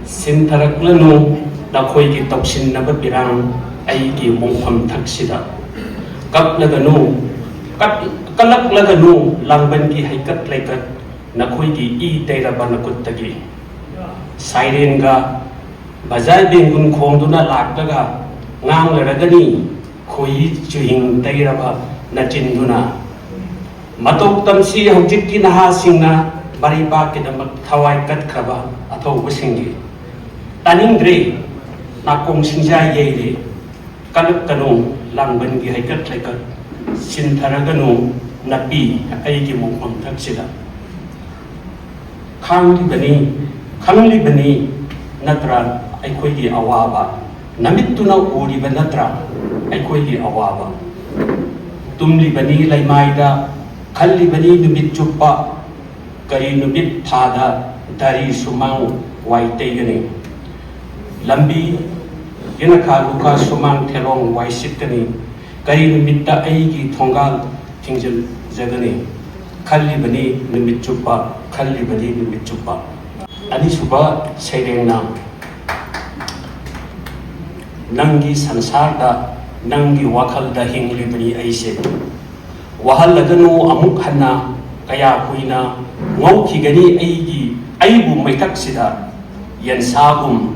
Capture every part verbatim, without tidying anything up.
ꯁꯤꯟꯊꯔꯛꯂꯅꯨ ꯅꯈꯣꯏꯒꯤ ꯇꯧꯁꯤꯟꯅꯕ ꯄꯤꯔꯥꯡ ꯑꯩꯒꯤ ꯃꯣꯡꯐꯝ ꯊꯛꯁꯤꯗ꯫ ꯀꯞꯂꯒꯅꯨ, ꯀꯞ-, ꯀꯜꯂꯛꯂꯒꯅꯨ ꯂꯥꯡꯕꯟꯒꯤ ꯍꯩꯀꯠ ꯂꯩꯀꯠ ꯅꯈꯣꯏꯒꯤ ꯏ ꯇꯩꯔꯕ ꯅꯈꯨꯠꯇꯒꯤ꯫ ꯁꯥꯏꯔꯦꯟꯒ ꯕꯖꯥꯏ ꯕꯦꯡꯒꯨꯟ ꯈꯣꯡꯗꯨꯅ ꯂꯥꯛꯂꯒ ꯉꯥꯡꯂꯔꯒꯅꯤ ꯈꯣꯏꯍꯤ ꯆꯨꯍꯤꯡ ꯇꯩꯔꯕ ꯅꯆꯤꯟꯗꯨꯅ꯫ ꯃꯇꯧ ꯇꯝꯁꯤ ꯍꯧꯖꯤꯛꯀꯤ ꯅꯍꯥꯁꯤꯡꯅ ꯃꯔꯩꯕꯥꯛꯀꯤꯗꯃꯛ ꯊꯋꯥꯏ ꯀꯠꯈ꯭ꯔꯕ ꯑꯊꯧꯕꯁꯤꯡꯒꯤ꯫ ꯇꯥꯅꯤꯡꯗ꯭ꯔꯦ ꯅꯥꯀꯣꯡ ꯁꯤꯡꯖꯥ ꯌꯩꯔꯦ꯫ ꯀꯜꯂꯛꯀꯅꯨ ꯂꯥꯡꯕꯟꯒꯤ ꯍꯩꯀꯠ ꯂꯩꯀꯠ, ꯁꯤꯟꯊꯔꯒꯅꯨ ꯅꯥꯄꯤ ꯑꯩꯒꯤ ꯃꯣꯡꯐꯝ ꯊꯛꯁꯤꯗ꯫ ꯈꯥꯡꯂꯤꯕꯅꯤ, ꯈꯪꯂꯤꯕꯅꯤ ꯅꯠꯇ꯭ꯔꯥ ꯑꯩꯈꯣꯏꯒꯤ ꯑꯋꯥꯕ? ꯅꯃꯤꯠꯇꯨꯅ ꯎꯔꯤꯕ ꯅꯠꯇ꯭ꯔꯥ ꯑꯩꯈꯣꯏꯒꯤ ꯑꯋꯥꯕ? ꯇꯨꯝꯂꯤꯕꯅꯤ ꯂꯩꯃꯥꯏꯗ, ꯈꯜꯂꯤꯕꯅꯤ ꯅꯨꯃꯤꯠ ꯆꯨꯞꯄ, ꯀꯔꯤ ꯅꯨꯃꯤꯠ ꯊꯥꯗ ꯗꯥꯔꯤ ꯁꯨꯃꯥꯡ ꯋꯥꯏ ꯇꯩꯒꯅꯤ? ꯂꯝꯕꯤ ꯌꯦꯅꯈꯥ ꯂꯨꯈꯥ ꯁꯨꯃꯥꯡ ꯊꯦꯂꯣꯡ ꯋꯥꯏ ꯁꯤꯠꯀꯅꯤ? ꯀꯔꯤ ꯅꯨꯃꯤꯠꯇ ꯑꯩꯒꯤ ꯊꯣꯡꯒꯥꯜ ꯊꯤꯡꯖꯤꯟꯖꯒꯅꯤ? ꯈꯜꯂꯤꯕꯅꯤ ꯅꯨꯃꯤꯠ ꯆꯨꯞꯄ, ꯈꯜꯂꯤꯕꯅꯤ ꯅꯨꯃꯤꯠ ꯆꯨꯞꯄ꯫ ꯑꯅꯤꯁꯨꯕ ꯁꯩꯔꯦꯡꯅ ꯅꯪꯒꯤ ꯁꯪꯁꯥꯔꯗ, ꯅꯪꯒꯤ ꯋꯥꯈꯜꯗ ꯍꯤꯡꯂꯤꯕꯅꯤ ꯑꯩꯁꯦ꯫ ꯋꯥꯍꯜꯂꯒꯅꯨ ꯑꯃꯨꯛ ꯍꯟꯅ, ꯀꯌꯥ ꯀꯨꯏꯅ ꯉꯧꯈꯤꯒꯅꯤ ꯑꯩꯒꯤ, ꯑꯩꯕꯨ ꯃꯩꯊꯛꯁꯤꯗ, ꯌꯦꯟꯁꯥꯒꯨꯝ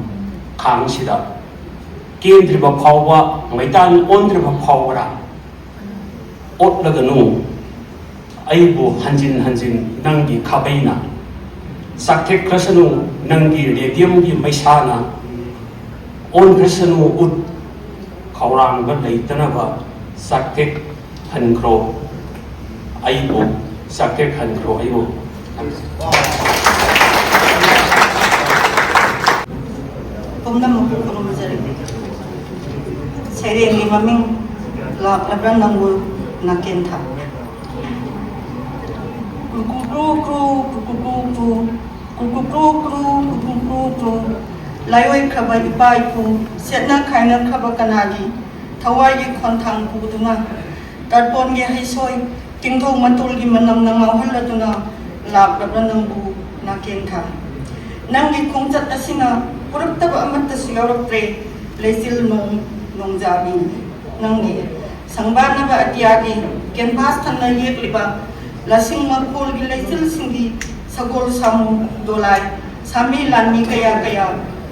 ꯈꯥꯡꯁꯤꯗ꯫ ꯀꯦꯟꯗ꯭ꯔꯤꯕ ꯐꯥꯎꯕ, ꯃꯩꯇꯥꯟ ꯑꯣꯟꯗ꯭ꯔꯤꯕ ꯐꯥꯎꯕꯔꯥ? ꯑꯣꯠꯂꯒꯅꯨ ꯑꯩꯕꯨ ꯍꯟꯖꯤꯟ ꯍꯟꯖꯤꯟ ꯅꯪꯒꯤ ꯈꯥꯕꯩꯅ꯫ ꯆꯥꯛꯊꯦꯛꯈ꯭ꯔꯁꯅꯨ ꯅꯪꯒꯤ ꯔꯦꯗꯤꯌꯝꯒꯤ ꯃꯩꯁꯥꯅ꯫ ꯑꯣꯟꯈ꯭ꯔꯁꯅꯨ ꯎꯠ ꯈꯧꯔꯥꯡꯕ ꯂꯩꯇꯅꯕ꯫ ꯆꯥꯛꯊꯦꯛ ꯍꯟꯈ꯭ꯔꯣ ꯑꯩꯕꯨ, ꯆꯥꯛꯊꯦꯛ ꯍꯟꯈ꯭ꯔꯣ ꯑꯩꯕꯨ꯫ ꯄꯨꯝꯅꯃꯛꯄꯨ ꯈꯨꯔꯨꯝꯖꯔꯤ꯫ ꯁꯩꯔꯦꯡꯒꯤ ꯃꯃꯤꯡ ꯂꯥꯛꯂꯕ꯭ꯔꯥ ꯅꯪꯕꯨ ꯅꯥꯀꯦꯟꯊꯥ꯫ ꯀꯨꯀꯨ ꯀ꯭ꯔꯨ ꯀ꯭ꯔꯨ, ꯀꯨꯀꯨ ꯀ꯭ꯔꯨ ꯀ꯭ꯔꯨ, ꯀꯨꯀꯨ ꯀ꯭ꯔꯨ ꯀ꯭ꯔꯨ, ꯀꯨꯀꯨ ꯀ꯭ꯔꯨ ꯀ꯭ꯔꯨ꯫ ꯂꯥꯏꯑꯣꯏꯈ꯭ꯔꯕ ꯏꯄꯥ ꯏꯄꯨ, ꯁꯦꯠꯅ ꯈꯥꯏꯅꯈ꯭ꯔꯕ ꯀꯅꯥꯒꯤ ꯊꯋꯥꯏꯒꯤ ꯈꯣꯟꯊꯥꯡ ꯄꯨꯗꯨꯅ, ꯇꯔꯄꯣꯟꯒꯤ ꯍꯩꯁꯣꯏ, ꯇꯤꯡꯊꯧ ꯃꯇꯨꯜꯒꯤ ꯃꯅꯝꯅ ꯉꯥꯎꯍꯜꯂꯗꯨꯅ ꯂꯥꯛꯂꯕ꯭ꯔꯥ ꯅꯪꯕꯨ ꯅꯥꯀꯦꯟꯊꯥ? ꯅꯪꯒꯤ ꯈꯣꯡꯆꯠ ꯑꯁꯤꯅ ꯄꯨꯔꯛꯇꯕ ꯑꯃꯠꯇꯁꯨ ꯌꯥꯎꯔꯛꯇ꯭ꯔꯦ꯫ ꯂꯩꯆꯤꯜ ꯅꯣꯡ ꯅꯣꯡꯖꯥꯕꯤ, ꯅꯪꯒꯤ ꯁꯪꯕꯥꯅꯕ ꯑꯇꯤꯌꯥꯒꯤ ꯀꯦꯟꯚꯥꯁ ꯊꯟꯅ ꯌꯦꯛꯂꯤꯕ ꯂꯁꯤꯡ ꯃꯈꯣꯜꯒꯤ ꯂꯩꯆꯤꯜꯁꯤꯡꯒꯤ ꯁꯒꯣꯜ ꯁꯥꯃꯨ ꯗꯣꯂꯥꯏ, ꯁꯥꯃꯤ ꯂꯥꯟꯃꯤ ꯀꯌꯥ ꯀꯌꯥ,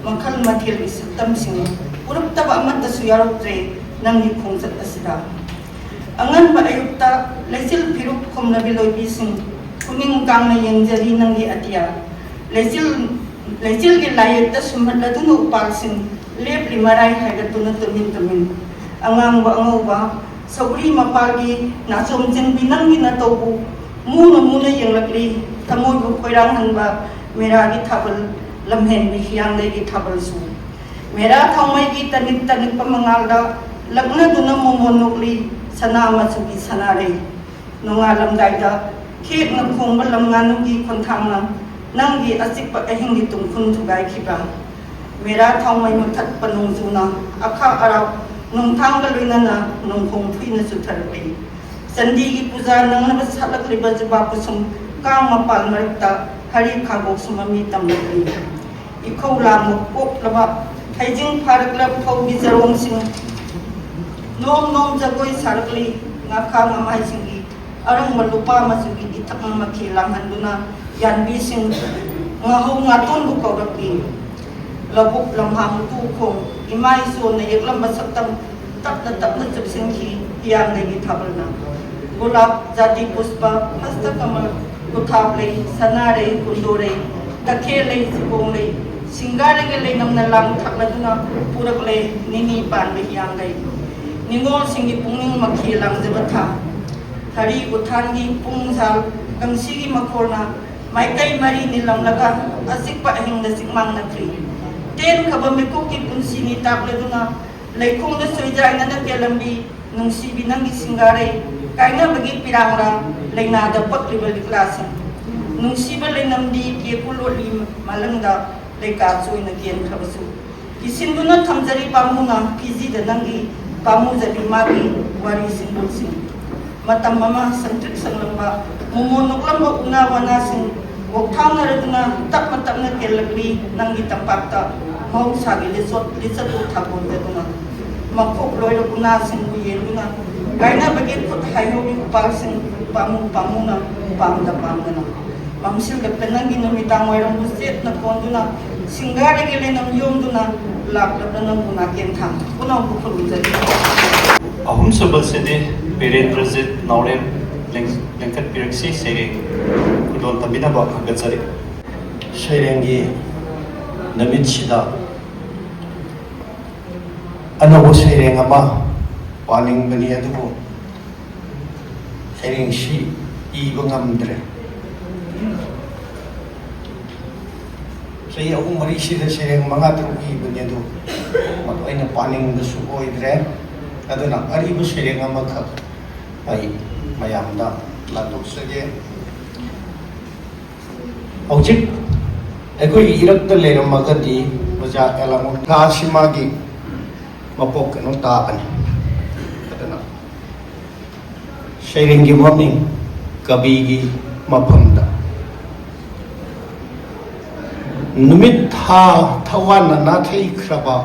ꯃꯈꯜ ꯃꯊꯦꯜꯒꯤ ꯁꯛꯇꯝꯁꯤꯡ ꯄꯨꯔꯛꯇꯕ ꯑꯃꯠꯇꯁꯨ ꯌꯥꯎꯔꯛꯇ꯭ꯔꯦ ꯅꯪꯒꯤ ꯈꯣꯡꯆꯠ ꯑꯁꯤꯗ꯫ ꯑꯉꯟꯕ ꯑꯌꯨꯛꯇ ꯂꯩꯆꯤꯜ ꯐꯤꯔꯨꯛ ꯈꯨꯝꯂꯕꯤ ꯂꯣꯏꯕꯤꯁꯤꯡ, ꯄꯨꯛꯅꯤꯡ ꯀꯥꯡꯅ ꯌꯦꯡꯖꯔꯤ ꯅꯪꯒꯤ ꯑꯇꯤꯌꯥ꯫ ꯂꯩꯆꯤꯜ, ꯂꯩꯆꯤꯜꯒꯤ ꯂꯥꯏꯌꯦꯠꯇ ꯁꯨꯝꯍꯠꯂꯗꯨꯅ ꯎꯄꯥꯜꯁꯤꯡ, ꯂꯦꯞꯂꯤ ꯃꯔꯥꯏ ꯍꯥꯏꯒꯠꯇꯨꯅ ꯇꯨꯃꯤꯟ ꯇꯨꯃꯤꯟ꯫ ꯑꯉꯥꯡꯕ ꯑꯉꯧꯕ ꯁꯧꯒ꯭ꯔꯤ ꯃꯄꯥꯜꯒꯤ ꯅꯥꯆꯣꯝ ꯆꯤꯟꯕꯤ ꯅꯪꯒꯤ ꯅꯇꯧꯕꯨ ꯃꯨꯅ ꯃꯨꯅ ꯌꯦꯡꯂꯛꯂꯤ꯫ ꯊꯃꯣꯏꯕꯨ ꯈꯣꯏꯔꯥꯡꯍꯟꯕ ꯃꯦꯔꯥꯒꯤ ꯊꯥꯕꯜ, ꯂꯝꯍꯦꯟꯕꯤ ꯍꯤꯌꯥꯡꯂꯩꯒꯤ ꯊꯥꯕꯜꯁꯨ꯫ ꯃꯦꯔꯥ ꯊꯥꯎꯃꯩꯒꯤ ꯇꯅꯤꯛ ꯇꯅꯤꯛꯄ ꯃꯉꯥꯜꯗ ꯂꯛꯅꯗꯨꯅ ꯃꯣꯃꯣꯟ ꯅꯣꯛꯂꯤ ꯁꯅꯥ ꯃꯆꯨꯒꯤ ꯁꯅꯥꯔꯩ꯫ ꯅꯣꯡꯉꯥꯜꯂꯝꯗꯥꯏꯗ ꯈꯦꯛꯅ ꯈꯣꯡꯕ ꯂꯝ ꯉꯥꯅꯨꯒꯤ ꯈꯣꯟꯊꯥꯡꯅ ꯅꯪꯒꯤ ꯑꯆꯤꯛꯄ ꯑꯍꯤꯡꯒꯤ ꯇꯨꯝꯈꯨꯟ ꯊꯨꯒꯥꯏꯈꯤꯕ꯫ ꯃꯦꯔꯥ ꯊꯥꯎꯃꯩ ꯃꯨꯊꯠꯄ ꯅꯣꯡꯖꯨꯅ ꯑꯈꯥꯛ ꯑꯔꯥꯛ ꯅꯣꯡꯊꯥꯡꯒ ꯂꯣꯏꯅꯅ ꯅꯣꯡꯈꯣꯡ ꯐꯨꯏꯅ ꯆꯨꯊꯔꯛꯂꯤ꯫ ꯆꯟꯗꯤꯒꯤ ꯄꯨꯖꯥ ꯅꯪꯅꯕ ꯁꯥꯠꯂꯛꯂꯤꯕ ꯖꯨꯕꯥ ꯀꯨꯁꯨꯝ ꯀꯥꯡ ꯃꯄꯥꯜ ꯃꯔꯛꯇ ꯍꯔꯤ ꯈꯥꯕꯣꯛꯁꯨ ꯃꯃꯤ ꯇꯝꯂꯛꯂꯤ꯫ ꯏꯈꯧ ꯂꯥꯡꯕ ꯀꯣꯛꯂꯕ ꯍꯩꯖꯤꯡ ꯐꯥꯔꯛꯂꯕ ꯐꯧꯒꯤ ꯆꯔꯣꯡꯁꯤꯡ ꯅꯣꯝ ꯅꯣꯝ ꯖꯒꯣꯏ ꯁꯥꯔꯛꯂꯤ꯫ ꯉꯥꯈꯥ ꯉꯝꯍꯥꯏꯁꯤꯡꯒꯤ ꯑꯔꯪꯕ ꯂꯨꯄꯥ ꯃꯆꯨꯒꯤ ꯏꯊꯛ ꯃꯈꯤ ꯂꯥꯡꯍꯟꯗꯨꯅ ꯌꯥꯟꯕꯤꯁꯤꯡ ꯉꯥꯍꯧ ꯉꯥꯇꯣꯟꯕꯨ ꯀꯧꯔꯛꯂꯤ꯫ ꯂꯧꯕꯨꯛ ꯂꯝꯍꯥꯡ ꯇꯨꯈꯣꯡ ꯏꯃꯥ ꯏꯁꯣꯔꯅ ꯌꯦꯛꯂꯝꯕ ꯁꯛꯇꯝ ꯇꯞꯅ ꯇꯞꯅ ꯆꯨꯞꯁꯤꯟꯈꯤ ꯍꯤꯌꯥꯡꯂꯩꯒꯤ ꯊꯥꯕꯜꯅ꯫ ꯒꯨꯂꯥꯞ, ꯖꯥꯇꯤ ꯄꯨꯁꯄ, ꯍꯁꯇꯀꯃꯜ, ꯈꯨꯊꯥꯞꯂꯩ, ꯁꯅꯥꯔꯩ, ꯀꯨꯟꯗꯣꯔꯩ, ꯇꯈꯦꯜꯂꯩ, ꯆꯤꯒꯣꯡꯂꯩ, ꯁꯤꯡꯒꯥꯔꯩꯒ ꯂꯩꯅꯝꯅ ꯂꯥꯡ ꯊꯛꯂꯗꯨꯅ ꯄꯨꯔꯛꯂꯦ ꯅꯤꯅꯤ ꯄꯥꯟꯕ ꯍꯤꯌꯥꯡꯂꯩ꯫ ꯅꯤꯉꯣꯜꯁꯤꯡꯒꯤ ꯄꯨꯛꯅꯤꯡ ꯃꯈꯤ ꯂꯥꯡꯖꯕ ꯊꯥ꯫ ꯊꯔꯤ ꯎꯊꯥꯟꯒꯤ ꯄꯨꯡ ꯁꯥꯜ ꯀꯪꯁꯤꯒꯤ ꯃꯈꯣꯜꯅ ꯃꯥꯏꯀꯩ ꯃꯔꯤ ꯅꯤꯜꯂꯝꯂꯒ ꯑꯆꯤꯛꯄ ꯑꯍꯤꯡꯗ ꯆꯤꯛꯃꯥꯡꯅꯈ꯭ꯔꯤ꯫ ꯇꯦꯟꯈ꯭ꯔꯕ ꯃꯤꯀꯨꯞꯀꯤ ꯄꯨꯟꯁꯤꯅꯤ ꯇꯥꯛꯂꯗꯨꯅ ꯂꯩꯈꯣꯡꯗ ꯆꯣꯏꯖꯥꯏꯅꯅ ꯀꯦꯜꯂꯝꯕꯤ ꯅꯨꯡꯁꯤꯕꯤ ꯅꯪꯒꯤ ꯁꯤꯡꯒꯥꯔꯩ, ꯀꯥꯏꯅꯕꯒꯤ ꯄꯤꯔꯥꯡꯂꯥ ꯂꯩꯅꯥꯗ ꯄꯛꯂꯤꯕ ꯂꯤꯛꯂꯥꯁꯤꯡ꯫ ꯅꯨꯡꯁꯤꯕ ꯂꯩꯅꯝꯗꯤ ꯀꯦꯀꯨ ꯂꯣꯠꯂꯤ ꯃꯥꯂꯪꯗ ꯂꯩꯀꯥ ꯆꯣꯏꯅ ꯀꯦꯟꯈ꯭ꯔꯕꯁꯨ꯫ ꯀꯤꯁꯤꯟꯗꯨꯅ ꯊꯝꯖꯔꯤ ꯄꯥꯝꯃꯨꯅ ꯐꯤꯖꯤꯗ ꯅꯪꯒꯤ ꯄꯥꯝꯃꯨꯖꯕꯤ ꯃꯥꯒꯤ ꯋꯥꯔꯤ ꯁꯤꯡꯕꯨꯜꯁꯤꯡ꯫ ꯃꯇꯝ ꯑꯃ ꯁꯪꯇ꯭ꯔꯤꯛ ꯁꯪꯂꯝꯕ ꯃꯣꯃꯣꯟ ꯅꯣꯛꯂꯝꯕ ꯎꯅꯥ ꯋꯥꯅꯥꯁꯤꯡ, ꯀꯣꯛ ꯊꯥꯡꯅꯔꯗꯨꯅ ꯇꯞꯅ ꯇꯞꯅ ꯀꯦꯜꯂꯛꯂꯤ ꯅꯪꯒꯤ ꯇꯝꯄꯥꯛꯇ꯫ ꯃꯍꯧꯁꯥꯒꯤ ꯂꯤꯆꯠ ꯂꯤꯆꯠꯄꯨ ꯊꯥꯒꯣꯟꯖꯗꯨꯅ, ꯃꯈꯣꯛ ꯂꯣꯏꯔꯕ ꯎꯅꯥꯁꯤꯡꯕꯨ ꯌꯦꯟꯗꯨꯅ, ꯀꯥꯏꯅꯕꯒꯤ ꯈꯨꯠ ꯍꯥꯏꯍꯧꯔꯤ ꯎꯄꯥꯜꯁꯤꯡ, ꯄꯥꯝꯃꯨ ꯄꯥꯝꯃꯨꯅ, ꯄꯥꯝꯗ ꯄꯥꯝꯗꯅ꯫ ꯃꯝꯁꯤꯜꯂꯛꯄ ꯅꯪꯒꯤ ꯅꯨꯃꯤꯗꯥꯡ ꯋꯥꯏꯔꯝꯕꯨ ꯆꯦꯠꯅ ꯀꯣꯟꯗꯨꯅ, ꯁꯤꯡꯒꯥꯔꯒꯤ ꯂꯩꯅꯝ ꯌꯣꯝꯗꯨꯅ ꯂꯥꯛꯂꯕ ꯅꯪꯕꯨ ꯅꯥꯀꯦꯟ ꯊꯥꯡ ꯄꯨꯝꯅꯃꯛꯄꯨ ꯈꯨꯔꯨꯝꯖꯔꯤ꯫ ꯑꯍꯨꯝꯁꯨꯕꯁꯤꯗꯤ ꯕꯤꯔꯦꯟꯗ꯭ꯔꯖꯤꯠ ꯅꯥꯎꯔꯦꯝ ꯂꯦꯡ-, ꯂꯦꯡꯈꯠꯄꯤꯔꯛꯁꯤ꯫ ꯁꯩꯔꯦꯡ ꯈꯨꯗꯣꯜ ꯇꯝꯕꯤꯅꯕ ꯊꯥꯒꯠꯆꯔꯤ꯫ ꯁꯩꯔꯦꯡꯒꯤ ꯅꯨꯃꯤꯠꯁꯤꯗ ꯑꯅꯧꯕ ꯁꯩꯔꯦꯡ ꯑꯃ ꯄꯥꯅꯤꯡꯕꯅꯤ, ꯑꯗꯨꯕꯨ ꯁꯩꯔꯦꯡꯁꯤ ꯏꯕ ꯉꯝꯗ꯭ꯔꯦ꯫ ꯆꯍꯤ ꯑꯍꯨꯝ ꯃꯔꯤꯁꯤꯗ ꯁꯩꯔꯦꯡ ꯃꯉꯥ ꯇꯔꯨꯛ ꯏꯕꯅꯤ, ꯑꯗꯨ ꯃꯗꯨ ꯑꯩꯅ ꯄꯥꯅꯤꯡꯕꯁꯨ ꯑꯣꯏꯗ꯭ꯔꯦ꯫ ꯑꯗꯨꯅ ꯑꯔꯤꯕ ꯁꯩꯔꯦꯡ ꯑꯃꯈꯛ ꯑꯩ ꯃꯌꯥꯝꯗ ꯂꯥꯟꯊꯣꯛꯆꯒꯦ꯫ ꯍꯧꯖꯤꯛ ꯑꯩꯈꯣꯏꯒꯤ ꯏꯔꯛꯇ ꯂꯩꯔꯝꯃꯒꯗꯤ ꯑꯣꯖꯥ ꯑꯦꯂꯥꯃꯨꯟ ꯊꯥꯁꯤ ꯃꯥꯒꯤ ꯃꯄꯣꯛ ꯀꯩꯅꯣ ꯇꯥꯕꯅꯤ꯫ ꯑꯗꯨꯅ ꯁꯩꯔꯦꯡꯒꯤ ꯃꯃꯤꯡ ꯀꯕꯤꯒꯤ ꯃꯐꯝꯗ꯫ ꯅꯨꯃꯤꯠ ꯊꯥ ꯊꯋꯥꯟꯅ ꯅꯥꯊꯩꯈ꯭ꯔꯕ,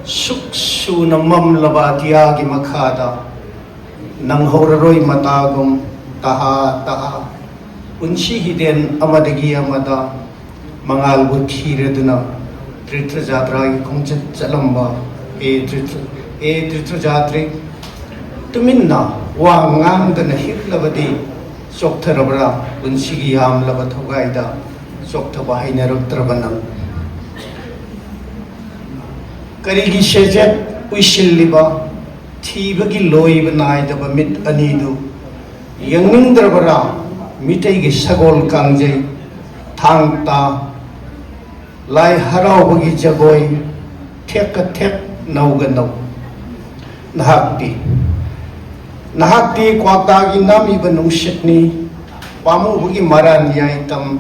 ꯁꯨꯛ ꯁꯨꯅ ꯃꯝꯂꯕ ꯑꯇꯤꯌꯥꯒꯤ ꯃꯈꯥꯗ ꯅꯪꯍꯧꯔꯔꯣꯏ ꯃꯇꯥꯒꯨꯝ ꯇꯍꯥ ꯇꯍꯥ ꯄꯨꯟꯁꯤ ꯍꯤꯗꯦꯟ ꯑꯃꯗꯒꯤ ꯑꯃꯗ ꯃꯉꯥꯜꯕꯨ ꯊꯤꯔꯗꯨꯅ ꯇ꯭ꯔꯤꯊ ꯖꯥꯇ꯭ꯔꯥꯒꯤ ꯈꯣꯡꯆꯠ ꯆꯠꯂꯝꯕ꯫ ꯑꯦ ꯇ꯭ꯔꯤꯊ-, ꯑꯦ ꯇ꯭ꯔꯤꯊ ꯖꯥꯇ꯭ꯔꯤ, ꯇꯨꯃꯤꯟꯅ ꯋꯥ ꯉꯥꯡꯗꯅ ꯍꯤꯞꯂꯕꯗꯤ ꯆꯣꯛꯊꯔꯕ꯭ꯔꯥ? ꯄꯨꯟꯁꯤꯒꯤ ꯌꯥꯝꯂꯕ ꯊꯧꯒꯥꯏꯗ ꯆꯣꯛꯊꯕ ꯍꯩꯅꯔꯛꯇ꯭ꯔꯕ ꯅꯪ꯫ ꯀꯔꯤꯒꯤ ꯁꯦꯖꯦꯠ ꯎꯏꯁꯤꯜꯂꯤꯕ ꯊꯤꯕꯒꯤ ꯂꯣꯏꯕ ꯅꯥꯏꯗꯕ ꯃꯤꯠ ꯑꯅꯤꯗꯨ ꯌꯦꯡꯅꯤꯡꯗ꯭ꯔꯕꯔꯥ? ꯃꯤꯇꯩꯒꯤ ꯁꯒꯣꯜ ꯀꯥꯡꯖꯩ, ꯊꯥꯡ ꯇꯥ, ꯂꯥꯏ ꯍꯔꯥꯎꯕꯒꯤ ꯖꯒꯣꯏ, ꯊꯦꯛꯀ ꯊꯦꯛ ꯅꯧꯒ ꯅꯧ꯫ ꯅꯍꯥꯛꯇꯤ, ꯅꯍꯥꯛꯇꯤ ꯀ꯭ꯋꯥꯛꯇꯥꯒꯤ ꯅꯥꯝꯃꯤꯕ ꯅꯨꯡꯁꯤꯠꯅꯤ, ꯄꯥꯝꯃꯨꯕꯒꯤ ꯃꯔꯥꯟ ꯌꯥꯏꯇꯝ,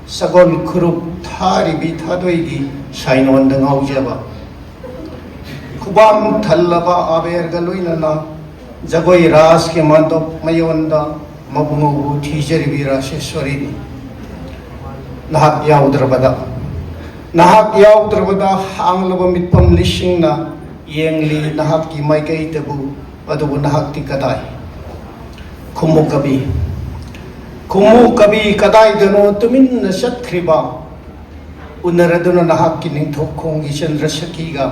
ꯁꯒꯣꯜ ꯈꯨꯔꯨꯞ ꯊꯥꯔꯤꯕꯤ ꯊꯥꯗꯣꯏꯒꯤ ꯁꯥꯏꯅꯣꯟꯗ ꯉꯥꯎꯖꯕ꯫ ꯈꯨꯕꯥꯝ ꯊꯜꯂꯕ ꯑꯕꯦꯔꯒ ꯂꯣꯏꯅꯅ ꯖꯒꯣꯏ ꯔꯥꯁꯀꯤ ꯃꯥꯟꯗꯣꯞ ꯃꯌꯣꯟꯗ ꯃꯕꯨꯡꯉꯧꯕꯨ ꯊꯤꯖꯔꯤꯕꯤ ꯔꯥꯁꯦꯁ꯭ꯋꯔꯤꯅꯤ꯫ ꯅꯍꯥꯛ ꯌꯥꯎꯗ꯭ꯔꯕꯗ, ꯅꯍꯥꯛ ꯌꯥꯎꯗ꯭ꯔꯕꯗ ꯍꯥꯡꯂꯕ ꯃꯤꯠꯐꯝ ꯂꯤꯁꯤꯡꯅ ꯌꯦꯡꯂꯤ ꯅꯍꯥꯛꯀꯤ ꯃꯥꯏꯀꯩꯗꯕꯨ, ꯑꯗꯨꯕꯨ ꯅꯍꯥꯛꯇꯤ ꯀꯗꯥꯏ? ꯈꯨꯝꯃꯨ ꯀꯕꯤ, ꯈꯨꯝꯃꯨ ꯀꯕꯤ, ꯀꯗꯥꯏꯗꯅꯣ ꯇꯨꯃꯤꯟꯅ ꯆꯠꯈ꯭ꯔꯤꯕ? ꯎꯅꯔꯗꯨꯅ ꯅꯍꯥꯛꯀꯤ ꯅꯤꯡꯊꯧꯈꯣꯡꯒꯤ ꯆꯟꯗ꯭ꯔꯁꯈꯤꯒ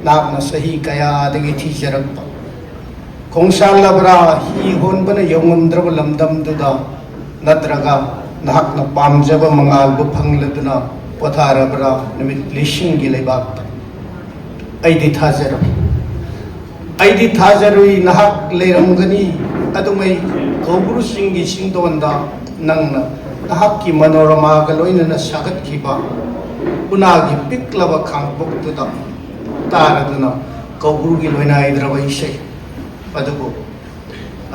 ꯅꯍꯥꯛꯅ ꯆꯍꯤ ꯀꯌꯥꯗꯒꯤ ꯊꯤꯖꯔꯛꯄ ꯈꯣꯡꯁꯥꯜꯂꯕ꯭ꯔꯥ? ꯍꯤ ꯍꯣꯟꯕꯅ ꯌꯧꯉꯝꯗ꯭ꯔꯕ ꯂꯝꯗꯝꯗꯨꯗ, ꯅꯠꯇ꯭ꯔꯒ ꯅꯍꯥꯛꯅ ꯄꯥꯝꯖꯕ ꯃꯉꯥꯜꯕꯨ ꯐꯪꯂꯗꯨꯅ ꯄꯣꯊꯥꯔꯕ꯭ꯔꯥ ꯅꯨꯃꯤꯠ ꯂꯤꯁꯤꯡꯒꯤ ꯂꯩꯕꯥꯛꯇ? ꯑꯩꯗꯤ ꯊꯥꯖꯔꯨꯏ, ꯑꯩꯗꯤ ꯊꯥꯖꯔꯨꯏ ꯅꯍꯥꯛ ꯂꯩꯔꯝꯒꯅꯤ꯫ ꯑꯗꯨꯃꯩ ꯀꯧꯕ꯭ꯔꯨ ꯆꯤꯡꯒꯤ ꯆꯤꯡꯗꯣꯟꯗ ꯅꯪꯅ ꯅꯍꯥꯛꯀꯤ ꯃꯅꯣꯔꯃꯥꯒ ꯂꯣꯏꯅꯅ ꯁꯥꯒꯠꯈꯤꯕ ꯎꯅꯥꯒꯤ ꯄꯤꯛꯂꯕ ꯈꯥꯡꯄꯣꯛꯇꯨꯗ ꯇꯥꯔꯗꯨꯅ ꯀꯧꯕ꯭ꯔꯨꯒꯤ ꯂꯣꯏꯅꯥꯏꯗ꯭ꯔꯕ ꯏꯁꯩ ꯑꯗꯨꯕꯨ,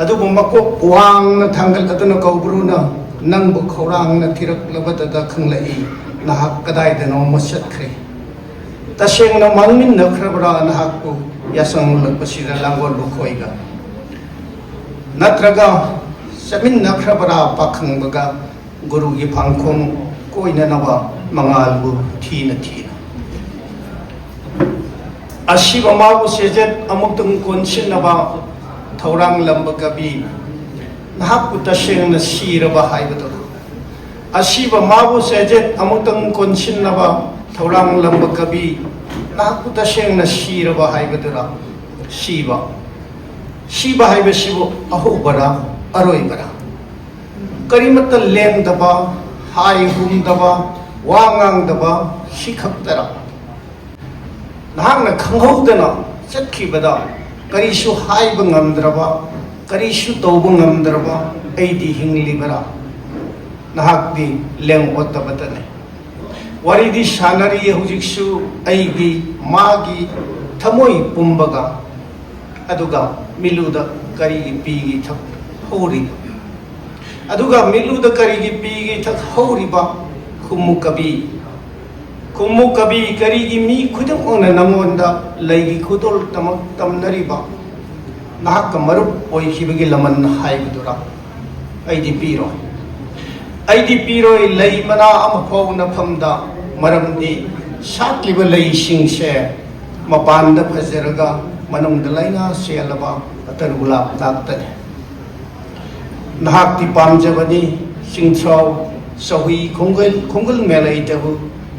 ꯑꯗꯨꯕꯨ ꯃꯀꯣꯛ ꯋꯥꯡꯅ ꯊꯥꯡꯒꯠꯂꯗꯨꯅ ꯀꯧꯕ꯭ꯔꯨꯅ ꯅꯪꯕꯨ ꯈꯧꯔꯥꯡꯅ ꯊꯤꯔꯛꯂꯕꯗꯇ ꯈꯪꯂꯛꯏ, ꯅꯍꯥꯛ ꯀꯗꯥꯏꯗꯅꯣꯃ ꯆꯠꯈ꯭ꯔꯦ꯫ ꯇꯁꯦꯡꯅ ꯃꯥꯡꯃꯤꯟꯅꯈ꯭ꯔꯕ꯭ꯔꯥ ꯅꯍꯥꯛꯄꯨ ꯌꯥꯁꯪꯂꯛꯄꯁꯤꯗ ꯂꯥꯡꯒꯣꯜ ꯂꯨꯈꯣꯏꯒ? ꯅꯠꯇ꯭ꯔꯒ ꯆꯠꯃꯤꯟꯅꯈ꯭ꯔꯕ꯭ꯔꯥ ꯄꯥꯈꯪꯕꯒ ꯒꯨꯔꯨꯒꯤ ꯐꯥꯡꯈꯣꯡ ꯀꯣꯏꯅꯅꯕ ꯃꯉꯥꯜꯕꯨ ꯊꯤꯅ ꯊꯤꯅ? ꯑꯁꯤꯕ ꯃꯥꯕꯨ ꯁꯦꯖꯦꯠ ꯑꯃꯨꯛꯇꯪ ꯀꯣꯟꯁꯤꯟꯅꯕ ꯊꯧꯔꯥꯡꯂꯝꯕ ꯀꯕꯤ, ꯅꯍꯥꯛꯄꯨ ꯇꯁꯦꯡꯅ ꯁꯤꯔꯕ ꯍꯥꯏꯕꯗꯨ? ꯑꯁꯤꯕ ꯃꯥꯕꯨ ꯁꯦꯖꯦꯠ ꯑꯃꯨꯛꯇꯪ ꯀꯣꯟꯁꯤꯟꯅꯕ ꯊꯧꯔꯥꯡꯂꯝꯕ ꯀꯕꯤ, ꯅꯍꯥꯛꯄꯨ ꯇꯁꯦꯡꯅ ꯁꯤꯔꯕ ꯍꯥꯏꯕꯗꯨꯔ? ꯁꯤꯕ, ꯁꯤꯕ ꯍꯥꯏꯕꯁꯤꯕꯨ ꯑꯍꯧꯕꯔ ꯑꯔꯣꯏꯕꯔ? ꯀꯔꯤꯃꯠꯇ ꯂꯦꯡꯗꯕ, ꯍꯥꯏ ꯍꯨꯝꯗꯕ, ꯋꯥ ꯉꯥꯡꯗꯕ, ꯁꯤ ꯈꯛꯇꯔ? ꯅꯍꯥꯛꯅ ꯈꯪꯍꯧꯗꯅ ꯆꯠꯈꯤꯕꯗ ꯀꯔꯤꯁꯨ ꯍꯥꯏꯕ ꯉꯝꯗ꯭ꯔꯕ, ꯀꯔꯤꯁꯨ ꯇꯧꯕ ꯉꯝꯗ꯭ꯔꯕ ꯑꯩꯗꯤ ꯍꯤꯡꯂꯤꯕꯔꯥ? ꯅꯍꯥꯛꯇꯤ ꯂꯦꯡ ꯑꯣꯠꯇꯕꯇꯅꯤ꯫ ꯋꯥꯔꯤꯗꯤ ꯁꯥꯟꯅꯔꯤ ꯍꯧꯖꯤꯛꯁꯨ ꯑꯩꯒꯤ, ꯃꯥꯒꯤ ꯊꯃꯣꯏ ꯄꯨꯝꯕꯒ꯫ ꯑꯗꯨꯒ ꯃꯤꯠꯂꯨꯗ ꯀꯔꯤꯒꯤ ꯄꯤꯒꯤ ꯊꯛ ꯍꯧꯔꯤꯕ? ꯑꯗꯨꯒ ꯃꯤꯠꯂꯨꯗ ꯀꯔꯤꯒꯤ ꯄꯤꯒꯤ ꯊꯛ ꯍꯧꯔꯤꯕ? ꯈꯨꯝꯃꯨ ꯀꯕꯤ, ꯈꯨꯝꯃꯨ ꯀꯕꯤ, ꯀꯔꯤꯒꯤ ꯃꯤ ꯈꯨꯗꯤꯡꯃꯛꯅ ꯅꯉꯣꯟꯗ ꯂꯩꯒꯤ ꯈꯨꯗꯣꯜ ꯇꯃꯛ ꯇꯝꯅꯔꯤꯕ? ꯅꯍꯥꯛꯀ ꯃꯔꯨꯞ ꯑꯣꯏꯈꯤꯕꯒꯤ ꯂꯃꯟ ꯍꯥꯏꯕꯗꯨꯔ? ꯑꯩꯗꯤ ꯄꯤꯔꯣꯏ꯫ ꯑꯩꯗꯤ ꯄꯤꯔꯣꯏ ꯂꯩ ꯃꯅꯥ ꯑꯃꯐꯥꯎ ꯅꯐꯝꯗ, ꯃꯔꯝꯗꯤ ꯁꯥꯠꯂꯤꯕ ꯂꯩꯁꯤꯡꯁꯦ ꯃꯄꯥꯟꯗ ꯐꯖꯔꯒ ꯃꯅꯨꯡꯗ ꯂꯥꯏꯅꯥ ꯆꯦꯜꯂꯕ ꯑꯇꯔꯒꯨꯂꯥꯞ ꯉꯥꯛꯇꯅꯤ꯫ ꯅꯍꯥꯛꯇꯤ ꯄꯥꯝꯖꯕꯅꯤ, ꯆꯤꯡꯊ꯭ꯔꯥꯎ, ꯆꯍꯨꯏ, ꯈꯣꯡꯒꯨꯜ, ꯈꯣꯡꯒꯨꯜ ꯃꯦꯂꯩꯗꯕꯨ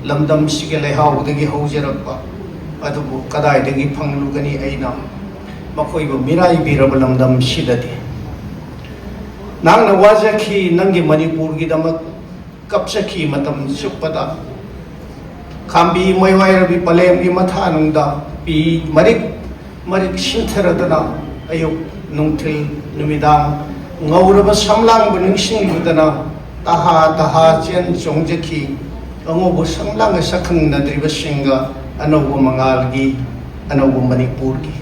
ꯂꯝꯗꯝꯁꯤꯒꯤ ꯂꯩꯍꯥꯎꯗꯒꯤ ꯍꯧꯖꯔꯛꯄ꯫ ꯑꯗꯨꯕꯨ ꯀꯗꯥꯏꯗꯒꯤ ꯐꯪꯂꯨꯒꯅꯤ ꯑꯩꯅ ꯃꯈꯣꯏꯕꯨ ꯃꯤꯔꯥꯏꯕꯤꯔꯕ ꯂꯝꯗꯝꯁꯤꯗꯗꯤ? ꯅꯪꯅ ꯋꯥꯖꯈꯤ ꯅꯪꯒꯤ ꯃꯅꯤꯄꯨꯔꯒꯤꯗꯃꯛ, ꯀꯞꯆꯈꯤ ꯃꯇꯝ ꯆꯨꯞꯄꯗ꯫ ꯈꯥꯝꯕꯤ ꯃꯣꯏꯋꯥꯏꯔꯕꯤ ꯄꯂꯦꯝꯒꯤ ꯃꯊꯥꯅꯨꯡꯗ ꯄꯤ ꯃꯔꯤꯛ ꯃꯔꯤꯛ ꯁꯤꯟꯊꯔꯗꯨꯅ, ꯑꯌꯨꯛ, ꯅꯨꯡꯊꯤꯜ, ꯅꯨꯃꯤꯗꯥꯡ ꯉꯧꯔꯕ ꯁꯝꯂꯥꯡꯕꯨ ꯅꯤꯡꯁꯤꯡꯂꯨꯗꯅ ꯇꯍꯥ ꯇꯍꯥ ꯆꯦꯟ ꯆꯣꯡꯖꯈꯤ꯫ ꯑꯉꯧꯕ ꯁꯝꯂꯥꯡꯒ ꯁꯛꯈꯪꯅꯗ꯭ꯔꯤꯕꯁꯤꯡꯒ ꯑꯅꯧꯕ ꯃꯉꯥꯜꯒꯤ, ꯑꯅꯧꯕ ꯃꯅꯤꯄꯨꯔꯒꯤ,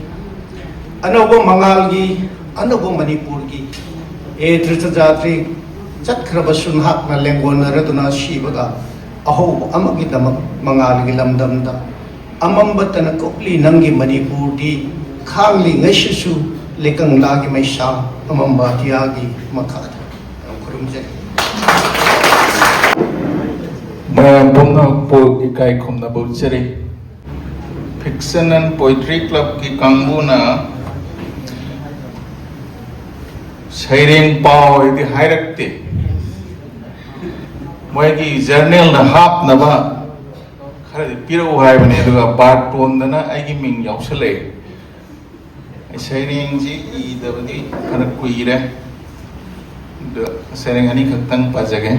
ꯑꯅꯧꯕ ꯃꯉꯥꯜꯒꯤ, ꯑꯅꯧꯕ ꯃꯅꯤꯄꯨꯔꯒꯤ꯫ ꯑꯦ ꯇ꯭ꯔꯤꯇꯖꯥꯇ꯭ꯔꯤ, ꯆꯠꯈ꯭ꯔꯕꯁꯨ ꯅꯍꯥꯛꯅ ꯂꯦꯡꯒꯣꯟꯅꯔꯗꯨꯅ ꯁꯤꯕꯒ ꯑꯍꯧꯕ ꯑꯃꯒꯤꯗꯃꯛ ꯃꯉꯥꯜꯒꯤ ꯂꯝꯗꯝꯗ꯫ ꯑꯃꯝꯕꯇꯅ ꯀꯨꯞꯂꯤ ꯅꯪꯒꯤ ꯃꯅꯤꯄꯨꯔꯗꯤ, ꯈꯥꯡꯂꯤꯉꯩꯁꯤꯁꯨ ꯂꯩꯀꯪꯂꯥꯒꯤ ꯃꯩꯁꯥ ꯑꯃꯝꯕ ꯑꯇꯤꯌꯥꯒꯤ ꯃꯈꯥꯗ꯫ ꯌꯥꯝ ꯈꯨꯔꯨꯝꯖꯔꯤ꯫ ꯃꯌꯥꯝ ꯄꯨꯝꯅꯃꯛꯄꯨ ꯏꯀꯥꯏ ꯈꯨꯝꯅꯕ ꯎꯠꯆꯔꯤ꯫ Fiction and Poetry Clubꯀꯤ ꯀꯥꯡꯕꯨꯅ ꯁꯩꯔꯦꯡ ꯄꯥꯎ ꯍꯥꯏꯗꯤ ꯍꯥꯏꯔꯛꯇꯦ꯫ ꯃꯣꯏꯒꯤ ꯖꯔꯅꯦꯜꯗ ꯍꯥꯞꯅꯕ ꯈꯔꯗꯤ ꯄꯤꯔꯛꯎ ꯍꯥꯏꯕꯅꯦ, ꯑꯗꯨꯒ ꯕꯥꯔꯇꯣꯟꯗꯅ ꯑꯩꯒꯤ ꯃꯤꯡ ꯌꯥꯎꯁꯜꯂꯛꯑꯦ꯫ ꯑꯩ ꯁꯩꯔꯦꯡꯁꯤ ꯏꯗꯕꯗꯤ ꯈꯔ ꯀꯨꯏꯔꯦ꯫ ꯑꯗꯣ ꯁꯩꯔꯦꯡ ꯑꯅꯤꯈꯛꯇꯪ ꯄꯥꯖꯒꯦ꯫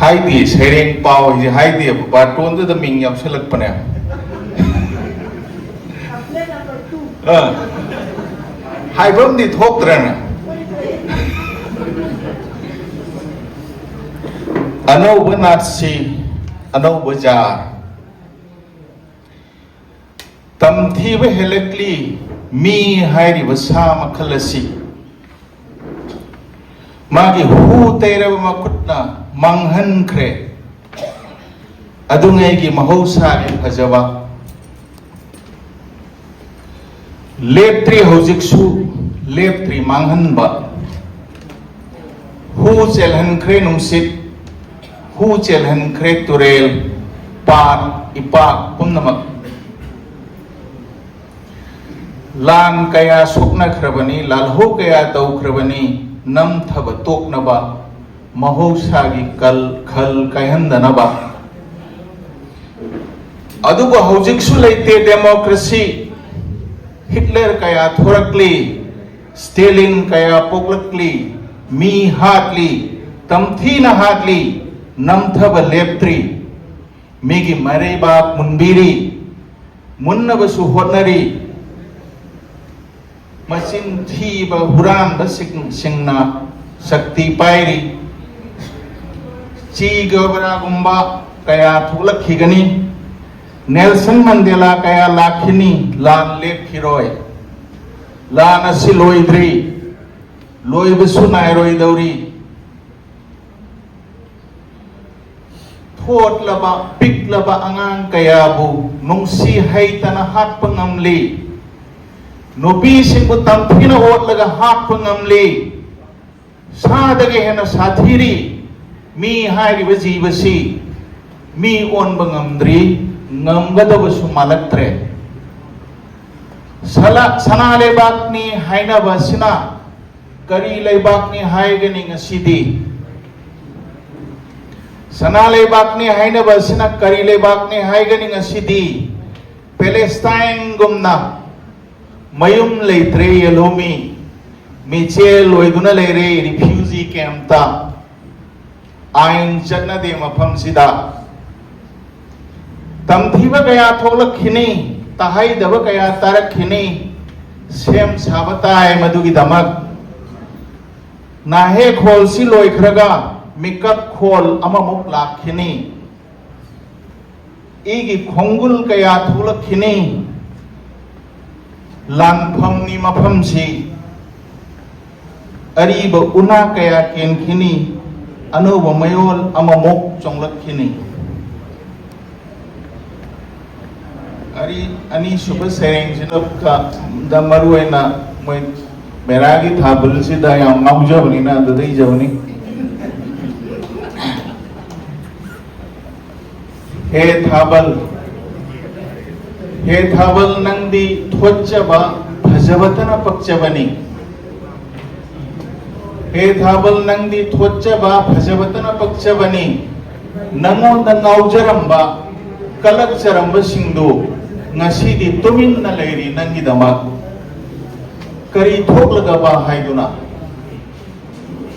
ꯍꯥꯏꯗꯤ, ꯁꯩꯔꯦꯡ ꯄꯥꯎ ꯍꯥꯏꯁꯦ ꯍꯥꯏꯗꯦꯕ, ꯕꯥꯔꯇꯣꯟꯗꯨꯗ ꯃꯤꯡ ꯌꯥꯎꯁꯜꯂꯛꯄꯅꯦ꯫ ꯑꯥ, ꯍꯥꯏꯐꯝꯗꯤ ꯊꯣꯛꯇ꯭ꯔꯦꯅꯦ꯫ ꯑꯅꯧꯕ ꯅꯥꯠꯁꯤ, ꯑꯅꯧꯕ ꯖꯥꯔ꯫ ꯇꯝꯊꯤꯕ ꯍꯦꯜꯂꯛꯂꯤ ꯃꯤ ꯍꯥꯏꯔꯤꯕ ꯁꯥ ꯃꯈꯜ ꯑꯁꯤ꯫ ꯃꯥꯒꯤ ꯍꯨ ꯇꯩꯔꯕ ꯃꯈꯨꯠꯅ ꯃꯥꯡꯍꯟꯈ꯭ꯔꯦ ꯑꯗꯨꯉꯩꯒꯤ ꯃꯍꯧꯁꯥꯒꯤ ꯐꯖꯕ꯫ ꯂꯦꯞꯇ꯭ꯔꯤ ꯍꯧꯖꯤꯛꯁꯨ, ꯂꯦꯞꯇ꯭ꯔꯤ ꯃꯥꯡꯍꯟꯕ꯫ ꯍꯨ ꯆꯦꯜꯍꯟꯈ꯭ꯔꯦ ꯅꯨꯡꯁꯤꯠ, ꯍꯨ ꯆꯦꯜꯍꯟꯈ꯭ꯔꯦ ꯇꯨꯔꯦꯜ, ꯄꯥꯠ ꯏꯄꯥꯛ ꯄꯨꯝꯅꯃꯛ꯫ ꯂꯥꯟ ꯀꯌꯥ ꯁꯣꯛꯅꯈ꯭ꯔꯕꯅꯤ, ꯂꯥꯜꯍꯧ ꯀꯌꯥ ꯇꯧꯈ꯭ꯔꯕꯅꯤ, ꯅꯝꯊꯕ ꯇꯣꯛꯅꯕ, ꯃꯍꯧꯁꯥꯒꯤ ꯀꯜ ꯈꯜ ꯀꯥꯏꯍꯟꯗꯅꯕ꯫ ꯑꯗꯨꯕꯨ ꯍꯧꯖꯤꯛꯁꯨ ꯂꯩꯇꯦ democracy꯫ ꯍꯤꯠꯂꯔ ꯀꯌꯥ ꯊꯣꯔꯛꯂꯤ, ꯁ꯭ꯇꯦꯂꯤꯟ ꯀꯌꯥ ꯄꯣꯛꯂꯛꯂꯤ, ꯃꯤ ꯍꯥꯠꯂꯤ, ꯇꯝꯊꯤꯅ ꯍꯥꯠꯂꯤ, ꯅꯝꯊꯕ ꯂꯦꯞꯇ꯭ꯔꯤ꯫ ꯃꯤꯒꯤ ꯃꯔꯩꯕꯥꯛ ꯃꯨꯟꯕꯤꯔꯤ, ꯃꯨꯟꯅꯕꯁꯨ ꯍꯣꯠꯅꯔꯤ꯫ ꯃꯆꯤꯟ ꯊꯤꯕ ꯍꯨꯔꯥꯟꯕꯁꯤꯡ-, ꯁꯤꯡꯅ ꯁꯛꯇꯤ ꯄꯥꯏꯔꯤ꯫ ꯆꯤ ꯒꯦꯚꯥꯔꯥꯒꯨꯝꯕ ꯀꯌꯥ ꯊꯣꯛꯂꯛꯈꯤꯒꯅꯤ꯫ ꯅꯦꯜꯁꯟ ꯃꯟꯗꯦꯂꯥ ꯀꯌꯥ ꯂꯥꯛꯈꯤꯅꯤ꯫ ꯂꯥꯟ ꯂꯦꯞꯈꯤꯔꯣꯏ꯫ ꯂꯥꯟ ꯑꯁꯤ ꯂꯣꯏꯗ꯭ꯔꯤ꯫ ꯂꯣꯏꯕꯁꯨ ꯅꯥꯏꯔꯣꯏꯗꯧꯔꯤ꯫ ꯊꯣꯠꯂꯕ, ꯄꯤꯛꯂꯕ ꯑꯉꯥꯡ ꯀꯌꯥꯕꯨ ꯅꯨꯡꯁꯤ ꯍꯩꯇꯅ ꯍꯥꯠꯄ ꯉꯝꯂꯤ꯫ ꯅꯨꯄꯤꯁꯤꯡꯕꯨ ꯇꯝꯊꯤꯅ ꯑꯣꯠꯂꯒ ꯍꯥꯠꯄ ꯉꯝꯂꯤ꯫ ꯁꯥꯗꯒꯤ ꯍꯦꯟꯅ ꯁꯥꯊꯤꯔꯤ꯫ ꯃꯤ ꯍꯥꯏꯔꯤꯕ ꯖꯤꯕꯁꯤ ꯃꯤ ꯑꯣꯟꯕ ꯉꯝꯗ꯭ꯔꯤ, ꯉꯝꯒꯗꯕꯁꯨ ꯃꯥꯜꯂꯛꯇ꯭ꯔꯦ꯫ ꯁꯂꯥ-, ꯁꯅꯥ ꯂꯩꯕꯥꯛꯅꯤ ꯍꯥꯏꯅꯕ ꯑꯁꯤꯅ ꯀꯔꯤ ꯂꯩꯕꯥꯛꯅꯤ ꯍꯥꯏꯒꯅꯤ ꯉꯁꯤꯗꯤ? ꯁꯅꯥ ꯂꯩꯕꯥꯛꯅꯤ ꯍꯥꯏꯅꯕ ꯑꯁꯤꯅ ꯀꯔꯤ ꯂꯩꯕꯥꯛꯅꯤ ꯍꯥꯏꯒꯅꯤ ꯉꯁꯤꯗꯤ? ꯄꯦꯂꯦꯁꯇꯥꯏꯟꯒꯨꯝꯅ ꯃꯌꯨꯝ ꯂꯩꯇ꯭ꯔꯦ ꯌꯦꯜꯍꯧꯃꯤ, ꯃꯤꯆꯦꯜ ꯑꯣꯏꯗꯨꯅ ꯂꯩꯔꯦ ꯔꯤꯐ꯭ꯌꯨꯖꯤ ꯀꯦꯝꯞꯇ꯫ ꯑꯥꯏꯟ ꯆꯠꯅꯗꯦ ꯃꯐꯝꯁꯤꯗ꯫ ꯇꯝꯊꯤꯕ ꯀꯌꯥ ꯊꯣꯛꯂꯛꯈꯤꯅꯤ, ꯇꯥꯍꯩꯗꯕ ꯀꯌꯥ ꯇꯥꯔꯛꯈꯤꯅꯤ꯫ ꯁꯦꯝ ꯁꯥꯕ ꯇꯥꯏ ꯃꯗꯨꯒꯤꯗꯃꯛ꯫ ꯅꯥꯍꯦꯛ ꯈꯣꯜꯁꯤ ꯂꯣꯏꯈ꯭ꯔꯒ ꯃꯤꯀꯞ ꯈꯣꯜ ꯑꯃꯃꯨꯛ ꯂꯥꯛꯈꯤꯅꯤ꯫ ꯏꯒꯤ ꯈꯣꯡꯒꯨꯜ ꯀꯌꯥ ꯊꯣꯛꯂꯛꯈꯤꯅꯤ꯫ ꯂꯥꯟꯐꯝꯅꯤ ꯃꯐꯝꯁꯤ꯫ ꯑꯔꯤꯕ ꯎꯅꯥ ꯀꯌꯥ ꯀꯦꯟꯈꯤꯅꯤ꯫ ꯑꯅꯧꯕ ꯃꯌꯣꯜ ꯑꯃꯃꯨꯛ ꯆꯣꯡꯂꯛꯈꯤꯅꯤ꯫ ꯑꯔꯤ-, ꯑꯅꯤꯁꯨꯕ ꯁꯩꯔꯦꯡꯁꯤꯗ ꯃꯔꯨꯑꯣꯏꯅ ꯃꯣꯏ ꯃꯦꯔꯥꯒꯤ ꯊꯥꯕꯜꯁꯤꯗ ꯌꯥꯝ ꯉꯥꯎꯖꯕꯅꯤꯅ ꯑꯗꯨꯗ ꯏꯖꯕꯅꯤ꯫ ꯍꯦ ꯊꯥꯕꯜ, ꯍꯦ ꯊꯥꯕꯜ, ꯅꯪꯗꯤ ꯊꯣꯠꯆꯕ ꯐꯖꯕꯇꯅ ꯄꯛꯆꯕꯅꯤ꯫ ꯍꯦ ꯊꯥꯕꯜ, ꯅꯪꯗꯤ ꯊꯣꯠꯆꯕ ꯐꯖꯕꯇꯅ ꯄꯛꯆꯕꯅꯤ꯫ ꯅꯪꯉꯣꯟꯗ ꯉꯥꯎꯖꯔꯝꯕ, ꯀꯂꯛꯆꯔꯝꯕꯁꯤꯡꯗꯨ ꯉꯁꯤꯗꯤ ꯇꯨꯃꯤꯟꯅ ꯂꯩꯔꯤ ꯅꯪꯒꯤꯗꯃꯛ꯫ ꯀꯔꯤ ꯊꯣꯛꯂꯒꯕ ꯍꯥꯏꯗꯨꯅ?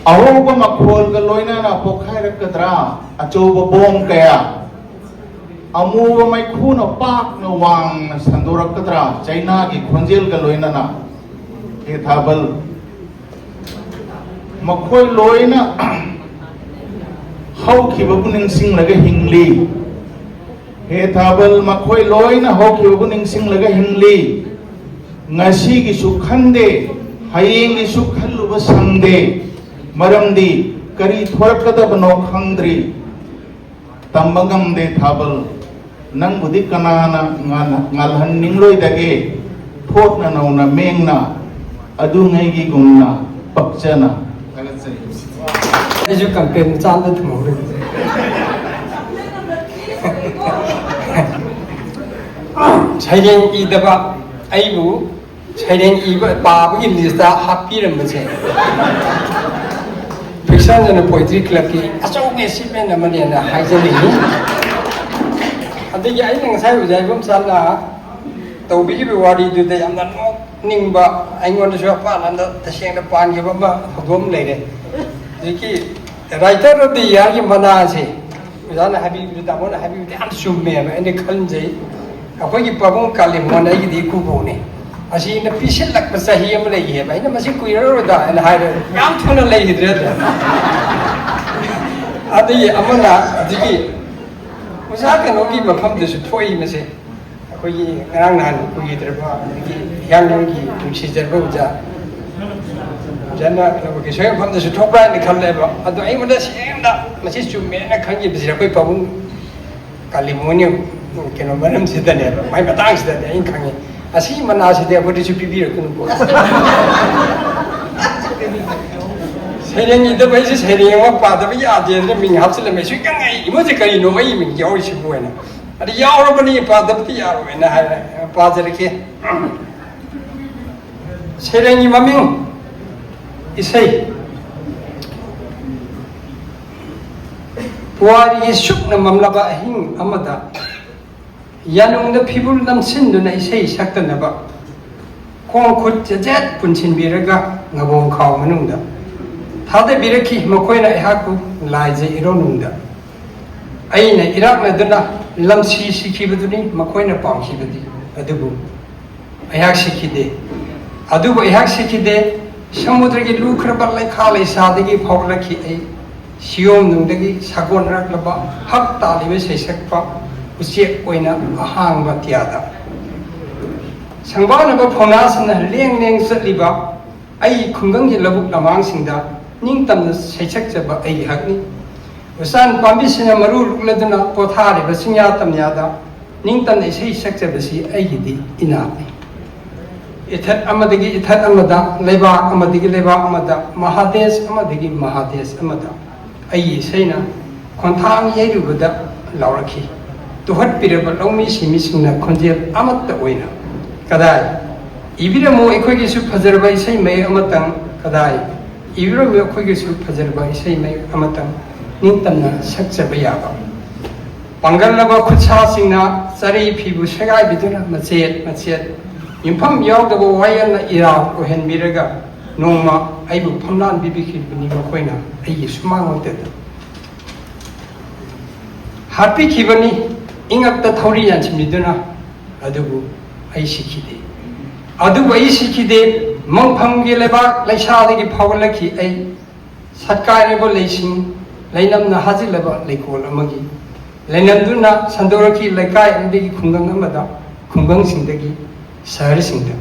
ꯑꯍꯧꯕ ꯃꯈꯣꯜꯒ ꯂꯣꯏꯅꯅ ꯄꯣꯛꯈꯥꯏꯔꯛꯀꯗ꯭ꯔꯥ ꯑꯆꯧꯕ ꯕꯣꯝ ꯀꯌꯥ? ꯑꯃꯨꯕ ꯃꯩꯈꯨꯅ ꯄꯥꯛꯅ ꯋꯥꯡꯅ ꯁꯟꯗꯣꯔꯛꯀꯗ꯭ꯔꯥ ꯆꯩꯅꯥꯒꯤ ꯈꯣꯟꯖꯦꯜꯒ ꯂꯣꯏꯅꯅ? ꯍꯦ ꯊꯥꯕꯜ, ꯃꯈꯣꯏ ꯂꯣꯏꯅ ꯍꯧꯈꯤꯕꯕꯨ ꯅꯤꯡꯁꯤꯡꯂꯒ ꯍꯤꯡꯂꯤ꯫ ꯍꯦ ꯊꯥꯕꯜ, ꯃꯈꯣꯏ ꯂꯣꯏꯅ ꯍꯧꯈꯤꯕꯕꯨ ꯅꯤꯡꯁꯤꯡꯂꯒ ꯍꯤꯡꯂꯤ꯫ ꯉꯁꯤꯒꯤꯁꯨ ꯈꯟꯗꯦ, ꯍꯌꯦꯡꯒꯤꯁꯨ ꯈꯜꯂꯨꯕ ꯁꯪꯗꯦ꯫ ꯃꯔꯝꯗꯤ ꯀꯔꯤ ꯊꯣꯔꯛꯀꯗꯕꯅꯣ ꯈꯪꯗ꯭ꯔꯤ꯫ ꯇꯝꯕ ꯉꯝꯗꯦ ꯊꯥꯕꯜ, ꯅꯪꯕꯨꯗꯤ ꯀꯅꯥꯅ ꯉꯥꯜ-, ꯉꯥꯜꯍꯟꯅꯤꯡꯂꯣꯏꯗꯒꯦ? ꯊꯣꯠꯅ ꯅꯧꯅ ꯃꯦꯡꯅ, ꯑꯗꯨꯉꯩꯒꯤꯒꯨꯝꯅ ꯄꯛꯆꯅ꯫ ꯊꯥꯒꯠꯆꯔꯤ꯫ ꯑꯩꯁꯨ ꯀꯝꯄ꯭ꯂꯦꯟ ꯃꯆꯥ ꯑꯝꯇ ꯊꯝꯍꯧꯔꯦ꯫ ꯁꯩꯔꯦꯡ ꯏꯗꯕ ꯑꯩꯕꯨ ꯁꯩꯔꯦꯡ ꯏꯕ, ꯄꯥꯕꯒꯤ ꯂꯤꯁꯇ ꯍꯥꯞꯄꯤꯔꯝꯕꯁꯦ ꯐꯤꯛꯁꯟ ꯑꯦꯟ ꯄꯣꯏꯇ꯭ꯔꯤ ꯀ꯭ꯂꯕꯀꯤ ꯑꯆꯧꯕ ꯑꯦꯆꯤꯞꯃꯦꯟ ꯑꯃꯅꯦꯅ ꯍꯥꯏꯖꯅꯤꯡꯉꯤ꯫ ꯑꯗꯒꯤ ꯑꯩꯅ ꯉꯁꯥꯏ ꯑꯣꯖꯥ ꯏꯕꯣꯝꯆꯥꯅ ꯇꯧꯕꯤꯈꯤꯕ ꯋꯥꯔꯤꯗꯨꯗ ꯌꯥꯝꯅ ꯅꯣꯛꯅꯤꯡꯕ, ꯑꯩꯉꯣꯟꯗꯁꯨ ꯑꯄꯥꯟ ꯂꯝꯗ ꯇꯁꯦꯡꯅ ꯄꯥꯟꯈꯤꯕ ꯑꯃ ꯊꯧꯗꯣꯛ ꯑꯃ ꯂꯩꯔꯦ꯫ ꯍꯧꯖꯤꯛꯀꯤ Writer of the Yearꯒꯤ ꯃꯅꯥꯁꯦ ꯑꯣꯖꯥꯅ ꯍꯥꯏꯕꯤꯕꯗꯨ, ꯇꯥꯃꯣꯅ ꯍꯥꯏꯕꯤꯕꯗꯨ ꯌꯥꯝ ꯆꯨꯝꯃꯦꯕ꯫ ꯑꯩꯅ ꯈꯟꯖꯩ, ꯑꯩꯈꯣꯏꯒꯤ ꯄꯥꯕꯨꯡ ꯀꯥꯂꯤꯃꯣꯍꯟ ꯑꯩꯒꯤꯗꯤ ꯏꯀꯨꯕꯣꯛꯅꯦ꯫ ꯑꯁꯤꯅ ꯄꯤꯁꯤꯜꯂꯛꯄ ꯆꯍꯤ ꯑꯃ ꯂꯩꯌꯦꯕ꯫ ꯑꯩꯅ "ꯃꯁꯤ ꯀꯨꯏꯔꯔꯣꯏꯗ" ꯍꯥꯏꯅ ꯍꯥꯏꯔꯦ, ꯌꯥꯝ ꯊꯨꯅ ꯂꯩꯈꯤꯗ꯭ꯔꯦ ꯑꯗꯣ꯫ ꯑꯗꯒꯤ ꯑꯃꯅ ꯍꯧꯖꯤꯛꯀꯤ ꯑꯣꯖꯥ ꯀꯩꯅꯣꯒꯤ ꯃꯐꯝꯗꯁꯨ ꯊꯣꯛꯏ ꯃꯁꯦ, ꯑꯩꯈꯣꯏꯒꯤ ꯉꯔꯥꯡ ꯅꯍꯥꯟ ꯀꯨꯏꯗ꯭ꯔꯕ ꯑꯗꯒꯤ ꯍꯤꯌꯥꯡꯂꯝꯒꯤ ꯅꯨꯡꯁꯤꯖꯔꯕ ꯑꯣꯖꯥ, ꯑꯣꯖꯥꯅ ꯀꯩꯅꯣꯒꯤ ꯁꯣꯏ ꯃꯐꯝꯗꯁꯨ ꯊꯣꯛꯄ꯭ꯔꯥ ꯍꯥꯏꯅ ꯈꯜꯂꯦꯕ꯫ ꯑꯗꯣ ꯑꯩꯉꯣꯟꯗ ꯁꯦꯡꯅ ꯃꯁꯤ ꯆꯨꯝꯃꯦꯅ ꯈꯪꯈꯤꯕꯁꯦ ꯑꯩꯈꯣꯏ ꯄꯥꯕꯨꯡ ꯀꯥꯂꯤꯃꯣꯍꯟꯒꯤ ꯀꯩꯅꯣ ꯃꯔꯝꯁꯤꯗꯅꯦꯕ, ꯃꯥꯏ ꯃꯇꯥꯡꯁꯤꯗꯅꯦ ꯑꯩꯅ ꯈꯪꯉꯤ꯫ ꯑꯁꯤ ꯃꯅꯥꯁꯤꯗꯤ ꯑꯩꯈꯣꯏꯗꯁꯨ ꯄꯤꯕꯤꯔꯛꯀꯅꯨꯀꯣ꯫ ꯁꯩꯔꯦꯡ ꯏꯗꯕ ꯑꯩꯁꯦ ꯁꯩꯔꯦꯡ ꯑꯃ ꯄꯥꯗꯕ ꯌꯥꯗꯦꯅ ꯃꯤꯡ ꯍꯥꯞꯆꯤꯜꯂꯝꯃꯦ꯫ ꯁꯨꯏꯀꯪ ꯑꯩ ꯏꯃꯣꯏꯁꯦ ꯀꯔꯤꯅꯣ ꯑꯩ ꯃꯤꯡ ꯌꯥꯎꯔꯤꯁꯤꯕꯨ ꯍꯥꯏꯅ꯫ ꯑꯗ ꯌꯥꯎꯔꯕꯅꯤ, ꯄꯥꯗꯕꯗꯤ ꯌꯥꯔꯣꯏꯅ ꯍꯥꯏꯔꯦ꯫ ꯄꯥꯖꯔꯛꯀꯦ꯫ ꯁꯩꯔꯦꯡꯒꯤ ꯃꯃꯤꯡ ꯏꯁꯩ꯫ ꯄꯨꯋꯥꯔꯤꯒꯤ ꯁꯨꯞꯅ ꯃꯝꯂꯕ ꯑꯍꯤꯡ ꯑꯃꯗ ꯌꯥꯅꯨꯡꯗ ꯐꯤꯕꯨꯜ ꯅꯝꯁꯤꯟꯗꯨꯅ ꯏꯁꯩ ꯁꯛꯇꯅꯕ ꯈꯣꯡ ꯈꯨꯠ ꯆꯦꯖꯦꯠ ꯄꯨꯟꯁꯤꯟꯕꯤꯔꯒ ꯉꯕꯣꯡ ꯈꯥꯎ ꯃꯅꯨꯡꯗ ꯊꯥꯗꯕꯤꯔꯛꯈꯤ ꯃꯈꯣꯏꯅ ꯑꯩꯍꯥꯛꯄꯨ ꯂꯥꯏꯖ ꯏꯔꯣꯅꯨꯡꯗ꯫ ꯑꯩꯅ ꯏꯔꯥꯛꯅꯗꯨꯅ ꯂꯝꯁꯤ ꯁꯤꯈꯤꯕꯗꯨꯅꯤ ꯃꯈꯣꯏꯅ ꯄꯥꯝꯈꯤꯕꯗꯤ꯫ ꯑꯗꯨꯕꯨ ꯑꯩꯍꯥꯛ ꯁꯤꯈꯤꯗꯦ꯫ ꯑꯗꯨꯕꯨ ꯑꯩꯍꯥꯛ ꯁꯤꯈꯤꯗꯦ꯫ ꯁꯃꯨꯗ꯭ꯔꯒꯤ ꯂꯨꯈ꯭ꯔꯕ ꯂꯩꯈꯥ ꯂꯩꯁꯥꯗꯒꯤ ꯐꯥꯎꯔꯛꯈꯤ ꯑꯩ꯫ ꯁꯤꯌꯣꯝꯅꯨꯡꯗꯒꯤ ꯁꯥꯒꯣꯟꯅꯔꯛꯂꯕ ꯍꯛ ꯇꯥꯜꯂꯤꯕ ꯁꯩꯁꯛꯄ ꯎꯆꯦꯛ ꯑꯣꯏꯅ ꯑꯍꯥꯡꯕ ꯑꯇꯤꯌꯥꯗ꯫ ꯁꯪꯕꯥꯅꯕ ꯐꯧꯅꯥꯁꯤꯡꯅ ꯂꯦꯡ ꯂꯦꯡ ꯆꯠꯂꯤꯕ ꯑꯩꯒꯤ ꯈꯨꯡꯒꯪꯒꯤ ꯂꯧꯕꯨꯛ ꯂꯝꯍꯥꯡꯁꯤꯡꯗ ꯅꯤꯡꯇꯝꯅ ꯁꯩꯁꯛꯆꯕ ꯑꯩꯒꯤ ꯍꯛꯅꯤ꯫ ꯎꯆꯥꯟ ꯄꯥꯝꯕꯤꯁꯤꯡꯅ ꯃꯔꯨ ꯂꯨꯛꯂꯗꯨꯅ ꯄꯣꯊꯥꯔꯤꯕ ꯆꯤꯡꯌꯥ ꯇꯝꯌꯥꯗ ꯅꯤꯡꯇꯝꯅ ꯏꯁꯩ ꯁꯛꯆꯕꯁꯤ ꯑꯩꯒꯤꯗꯤ ꯏꯅꯥꯠꯅꯤ꯫ ꯏꯊꯠ ꯑꯃꯗꯒꯤ ꯏꯊꯠ ꯑꯃꯗ, ꯂꯩꯕꯥꯛ ꯑꯃꯗꯒꯤ ꯂꯩꯕꯥꯛ ꯑꯃꯗ, ꯃꯍꯥꯗꯦꯁ ꯑꯃꯗꯒꯤ ꯃꯍꯥꯗꯦꯁ ꯑꯃꯗ ꯑꯩꯒꯤ ꯏꯁꯩꯅ ꯈꯣꯟꯊꯥꯡ ꯌꯩꯔꯨꯕꯗ ꯂꯥꯎꯔꯛꯈꯤ꯫ ꯇꯨꯍꯠꯄꯤꯔꯕ ꯂꯧꯃꯤ ꯁꯤꯃꯤꯁꯤꯡꯅ ꯈꯣꯟꯖꯦꯜ ꯑꯃꯠꯇ ꯑꯣꯏꯅ, "ꯀꯗꯥꯏ? ꯏꯕꯤꯔꯝꯃꯨ ꯑꯩꯈꯣꯏꯒꯤꯁꯨ ꯐꯖꯔꯕ ꯏꯁꯩ ꯃꯌꯦꯛ ꯑꯃꯇꯪ, ꯀꯗꯥꯏ? ꯏꯕꯤꯔꯝꯃꯨ ꯑꯩꯈꯣꯏꯒꯤꯁꯨ ꯐꯖꯔꯕ ꯏꯁꯩ ꯃꯌꯦꯛ ꯑꯃꯇꯪ, ꯅꯤꯡꯇꯝꯅ ꯁꯛꯆꯕ ꯌꯥꯕ"꯫ ꯄꯥꯡꯒꯜꯂꯕ ꯈꯨꯠꯁꯥꯁꯤꯡꯅ ꯆꯔꯩ ꯐꯤꯕꯨ ꯁꯦꯒꯥꯏꯕꯤꯗꯨꯅ ꯃꯆꯦꯠ ꯃꯆꯦꯠ, ꯌꯨꯝꯐꯝ ꯌꯥꯎꯗꯕ ꯋꯥꯌꯦꯜꯅ ꯏꯔꯥꯜ ꯑꯣꯏꯍꯟꯕꯤꯔꯒ ꯅꯣꯡꯃ ꯑꯩꯕꯨ ꯐꯝꯂꯥꯟꯕꯤꯈꯤꯕꯅꯤ ꯃꯈꯣꯏꯅ ꯑꯩꯒꯤ ꯁꯨꯃꯥꯡ ꯑꯣꯏꯇꯗ꯫ ꯍꯥꯠꯄꯤꯈꯤꯕꯅꯤ ꯏꯉꯛꯇ ꯊꯧꯔꯤ ꯌꯥꯟꯁꯤꯟꯕꯤꯗꯨꯅ꯫ ꯑꯗꯨꯕꯨ ꯑꯩ ꯁꯤꯈꯤꯗꯦ꯫ ꯑꯗꯨꯕꯨ ꯑꯩ ꯁꯤꯈꯤꯗꯦ꯫ ꯃꯪꯐꯝꯒꯤ ꯂꯩꯕꯥꯛ ꯂꯩꯁꯥꯗꯒꯤ ꯐꯥꯎꯒꯠꯂꯛꯈꯤ ꯑꯩ꯫ ꯁꯠꯀꯥꯏꯔꯕ ꯂꯩꯁꯤꯡ, ꯂꯩꯅꯝꯅ ꯍꯥꯖꯤꯜꯂꯕ ꯂꯩꯀꯣꯜ ꯑꯃꯒꯤ, ꯂꯩꯅꯝꯗꯨꯅ ꯁꯟꯗꯣꯔꯛꯈꯤ ꯂꯩꯀꯥꯏ ꯑꯃꯗꯒꯤ ꯈꯨꯡꯒꯪ ꯑꯃꯗ, ꯈꯨꯡꯒꯪꯁꯤꯡꯗꯒꯤ ꯁꯍꯔꯁꯤꯡꯗ꯫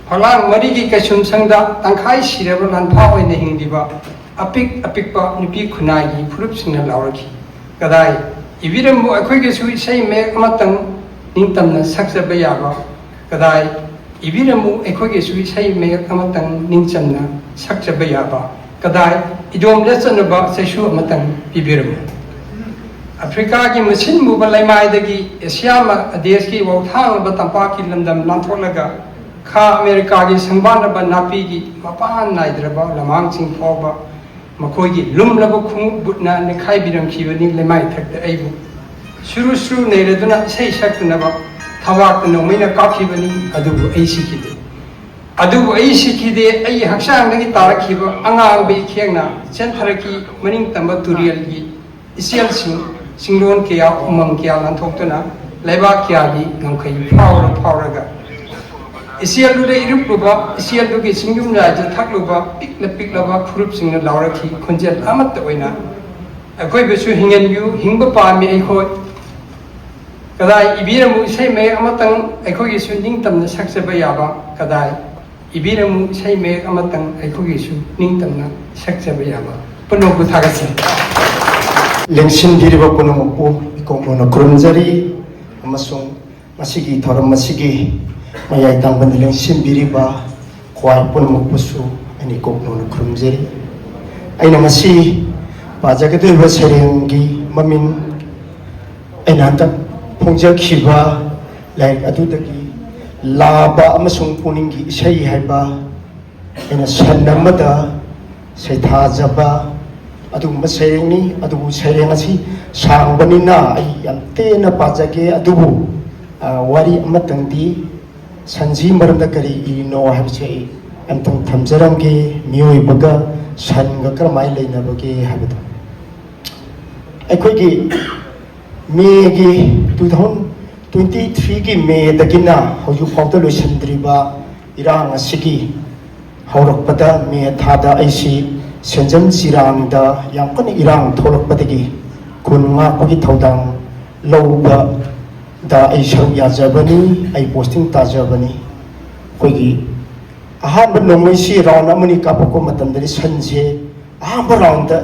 ꯐꯛꯂꯥꯡ ꯃꯔꯤꯒꯤ ꯀꯩꯁꯨꯝꯁꯪꯗ ꯇꯪꯈꯥꯏ ꯁꯤꯔꯕ ꯂꯥꯟꯐꯥ ꯑꯣꯏꯅ ꯍꯤꯡꯂꯤꯕ ꯑꯄꯤꯛ ꯑꯄꯤꯛꯄ ꯅꯨꯄꯤ ꯈꯨꯟꯅꯥꯏꯒꯤ ꯐꯨꯔꯨꯞꯁꯤꯡꯅ ꯂꯥꯎꯔꯛꯈꯤ, "ꯀꯗꯥꯏ? ꯏꯕꯤꯔꯝꯃꯨ ꯑꯩꯈꯣꯏꯒꯤꯁꯨ ꯏꯁꯩ ꯃꯌꯦꯛ ꯑꯃꯇꯪ, ꯅꯤꯡꯇꯝꯅ ꯁꯛꯆꯕ ꯌꯥꯕ"꯫ ꯀꯗꯥꯏ ꯏꯕꯤꯔꯝꯃꯨ ꯑꯩꯈꯣꯏꯒꯤꯁꯨ ꯏꯁꯩ ꯃꯌꯦꯛ ꯑꯃꯇꯪ ꯅꯤꯡꯆꯝꯅ ꯁꯛꯆꯕ ꯌꯥꯕ꯫ ꯀꯗꯥꯏ ꯏꯗꯣꯝ ꯂꯦꯠꯆꯅꯕ ꯆꯩꯁꯨ ꯑꯃꯇꯪ ꯄꯤꯕꯤꯔꯝꯃꯨ꯫ ꯑꯐ꯭ꯔꯤꯀꯥꯒꯤ ꯃꯁꯤꯟ ꯃꯨꯕ ꯂꯩꯃꯥꯏꯗꯒꯤ ꯑꯦꯁꯤꯌꯥ ꯃ-, ꯗꯦꯁꯀꯤ ꯋꯥꯎꯊꯥꯡꯂꯕ ꯇꯝꯄꯥꯛꯀꯤ ꯂꯝꯗꯝ ꯂꯥꯟꯊꯣꯛꯂꯒ ꯈꯥ ꯑꯃꯦꯔꯤꯀꯥꯒꯤ ꯁꯪꯕꯥꯟꯅꯕ ꯅꯥꯄꯤꯒꯤ ꯃꯄꯥꯟ ꯅꯥꯏꯗ꯭ꯔꯕ ꯂꯃꯥꯡꯁꯤꯡ ꯐꯥꯎꯕ ꯃꯈꯣꯏꯒꯤ ꯂꯨꯝꯂꯕ ꯈꯣꯡꯎꯞ ꯕꯨꯠꯅ ꯅꯤꯡꯈꯥꯏꯕꯤꯔꯝꯈꯤꯕꯅꯤ ꯂꯩꯃꯥꯏꯊꯛꯇ ꯑꯩꯕꯨ꯫ ꯁꯨꯔꯨ ꯁꯨꯔꯨ ꯅꯩꯔꯗꯨꯅ ꯏꯁꯩ ꯁꯛꯇꯅꯕ ꯊꯕꯥꯛꯇ ꯅꯣꯡꯃꯩꯅ ꯀꯥꯞꯈꯤꯕꯅꯤ, ꯑꯗꯨꯕꯨ ꯑꯩ ꯁꯤꯈꯤꯗꯦ꯫ ꯑꯗꯨꯕꯨ ꯑꯩ ꯁꯤꯈꯤꯗꯦ, ꯑꯩꯒꯤ ꯍꯛꯆꯥꯡꯗꯒꯤ ꯇꯥꯔꯛꯈꯤꯕ ꯑꯉꯥꯡꯕ ꯏꯈꯦꯡꯅ ꯆꯦꯟꯊꯔꯛꯈꯤ ꯃꯅꯤꯡ ꯇꯝꯕ ꯇꯨꯔꯦꯜꯒꯤ ꯏꯆꯦꯜꯁꯤꯡ, ꯆꯤꯡꯂꯣꯟ ꯀꯌꯥ, ꯎꯃꯪ ꯀꯌꯥ ꯂꯥꯟꯊꯣꯛꯇꯨꯅ ꯂꯩꯕꯥꯛ ꯀꯌꯥꯒꯤ ꯉꯝꯈꯩ ꯐꯥꯎꯔ ꯐꯥꯎꯔꯒ ꯏꯆꯦꯜꯗꯨꯗ ꯏꯔꯨꯞꯂꯨꯕ, ꯏꯆꯦꯜꯗꯨꯒꯤ ꯆꯤꯡꯌꯨꯝ ꯂꯥꯏꯗ ꯊꯛꯂꯨꯕ ꯄꯤꯛꯂ ꯄꯤꯛꯂꯕ ꯐꯨꯔꯨꯞꯁꯤꯡꯅ ꯂꯥꯎꯔꯛꯈꯤ ꯈꯣꯟꯖꯦꯜ ꯑꯃꯠꯇ ꯑꯣꯏꯅ꯫ ꯑꯩꯈꯣꯏꯕꯨꯁꯨ ꯍꯤꯡꯍꯟꯕꯤꯌꯨ, ꯍꯤꯡꯕ ꯄꯥꯝꯃꯤ ꯑꯩꯈꯣꯏ꯫ ꯀꯗꯥꯏ ꯏꯕꯤꯔꯝꯃꯨ ꯏꯁꯩ ꯃꯌꯦꯛ ꯑꯃꯇꯪ ꯑꯩꯈꯣꯏꯒꯤꯁꯨ ꯅꯤꯡꯇꯝꯅ ꯁꯛꯆꯕ ꯌꯥꯕ꯫ ꯀꯗꯥꯏ ꯏꯕꯤꯔꯝꯃꯨ ꯏꯁꯩ ꯃꯌꯦꯛ ꯑꯃꯇꯪ ꯑꯩꯈꯣꯏꯒꯤꯁꯨ ꯅꯤꯡꯇꯝꯅ ꯁꯛꯆꯕ ꯌꯥꯕ꯫ ꯄꯨꯝꯅꯃꯛꯄꯨ ꯊꯥꯒꯠꯆꯔꯤ꯫ ꯂꯦꯡꯁꯤꯟꯕꯤꯔꯤꯕ ꯄꯨꯝꯅꯃꯛꯄꯨ ꯏꯀꯣꯛ ꯅꯧꯅ ꯈꯨꯔꯨꯝꯖꯔꯤ ꯑꯃꯁꯨꯡ ꯃꯁꯤꯒꯤ ꯊꯧꯔꯝ ꯑꯁꯤꯒꯤ ꯃꯌꯥꯏ ꯇꯥꯡꯕꯗ ꯂꯦꯡꯁꯤꯟꯕꯤꯔꯤꯕ ꯈ꯭ꯋꯥꯏ ꯄꯨꯝꯅꯃꯛꯄꯨꯁꯨ ꯑꯩꯅ ꯏꯀꯣꯛ ꯅꯧꯅ ꯈꯨꯔꯨꯝꯖꯔꯤ꯫ ꯑꯩꯅ ꯉꯁꯤ ꯄꯥꯖꯒꯗꯧꯔꯤꯕ ꯁꯩꯔꯦꯡꯒꯤ ꯃꯃꯤꯡ ꯑꯩꯅ ꯍꯟꯗꯛ ꯐꯣꯡꯖꯈꯤꯕ ꯂꯥꯏꯔꯤꯛ ꯑꯗꯨꯗꯒꯤ ꯂꯥꯕ ꯑꯃꯁꯨꯡ ꯄꯨꯛꯅꯤꯡꯒꯤ ꯏꯁꯩ ꯍꯥꯏꯕ ꯑꯩꯅ ꯁꯟ ꯑꯃꯗ ꯁꯩꯊꯥꯖꯕ ꯑꯗꯨꯒꯨꯝꯕ ꯁꯩꯔꯦꯡꯅꯤ꯫ ꯑꯗꯨꯕꯨ ꯁꯩꯔꯦꯡ ꯑꯁꯤ ꯁꯥꯡꯕꯅꯤꯅ ꯑꯩ ꯌꯥꯝ ꯇꯦꯟꯅ ꯄꯥꯖꯒꯦ꯫ ꯑꯗꯨꯕꯨ, ꯑ, ꯋꯥꯔꯤ ꯑꯃꯇꯪꯗꯤ ꯁꯟꯁꯤ ꯃꯔꯝꯗ ꯀꯔꯤ ꯏꯔꯤꯅꯣ ꯍꯥꯏꯕꯁꯦ ꯑꯩ ꯑꯝꯇꯪ ꯊꯝꯖꯔꯝꯒꯦ꯫ ꯃꯤꯑꯣꯏꯕꯒ ꯁꯟꯒ ꯀꯔꯝꯍꯥꯏꯅ ꯂꯩꯅꯕꯒꯦ ꯍꯥꯏꯕꯗꯣ꯫ ꯑꯩꯈꯣꯏꯒꯤ ꯃꯦꯒꯤ, two thousand twenty three ꯒꯤ ꯃꯦꯗꯒꯤꯅ ꯍꯧꯖꯤꯛ ꯐꯥꯎꯗ ꯂꯣꯏꯁꯤꯟꯗ꯭ꯔꯤꯕ ꯏꯔꯥꯡ ꯑꯁꯤꯒꯤ ꯍꯧꯔꯛꯄꯗ, ꯃꯦ ꯊꯥꯗ ꯑꯩꯁꯤ ꯁꯦꯟꯖꯝ ꯆꯤꯔꯥꯡꯗ ꯌꯥꯝ ꯀꯟꯅ ꯏꯔꯥꯡ ꯊꯣꯛꯂꯛꯄꯗꯒꯤ ꯈꯨꯟ ꯉꯥꯛꯄꯒꯤ ꯊꯧꯗꯥꯡ ꯂꯧꯕꯗ ꯑꯩ ꯁꯔꯨꯛ ꯌꯥꯖꯕꯅꯤ, ꯑꯩ ꯄꯣꯁꯇꯤꯡ ꯇꯥꯖꯕꯅꯤ꯫ ꯑꯩꯈꯣꯏꯒꯤ ꯑꯍꯥꯟꯕ ꯅꯣꯡꯃꯩꯁꯤ ꯔꯥꯎꯟ ꯑꯃꯅꯤ ꯀꯥꯞꯄꯛꯄ ꯃꯇꯝꯗꯗꯤ ꯁꯟꯁꯦ ꯑꯍꯥꯟꯕ ꯔꯥꯎꯟꯗ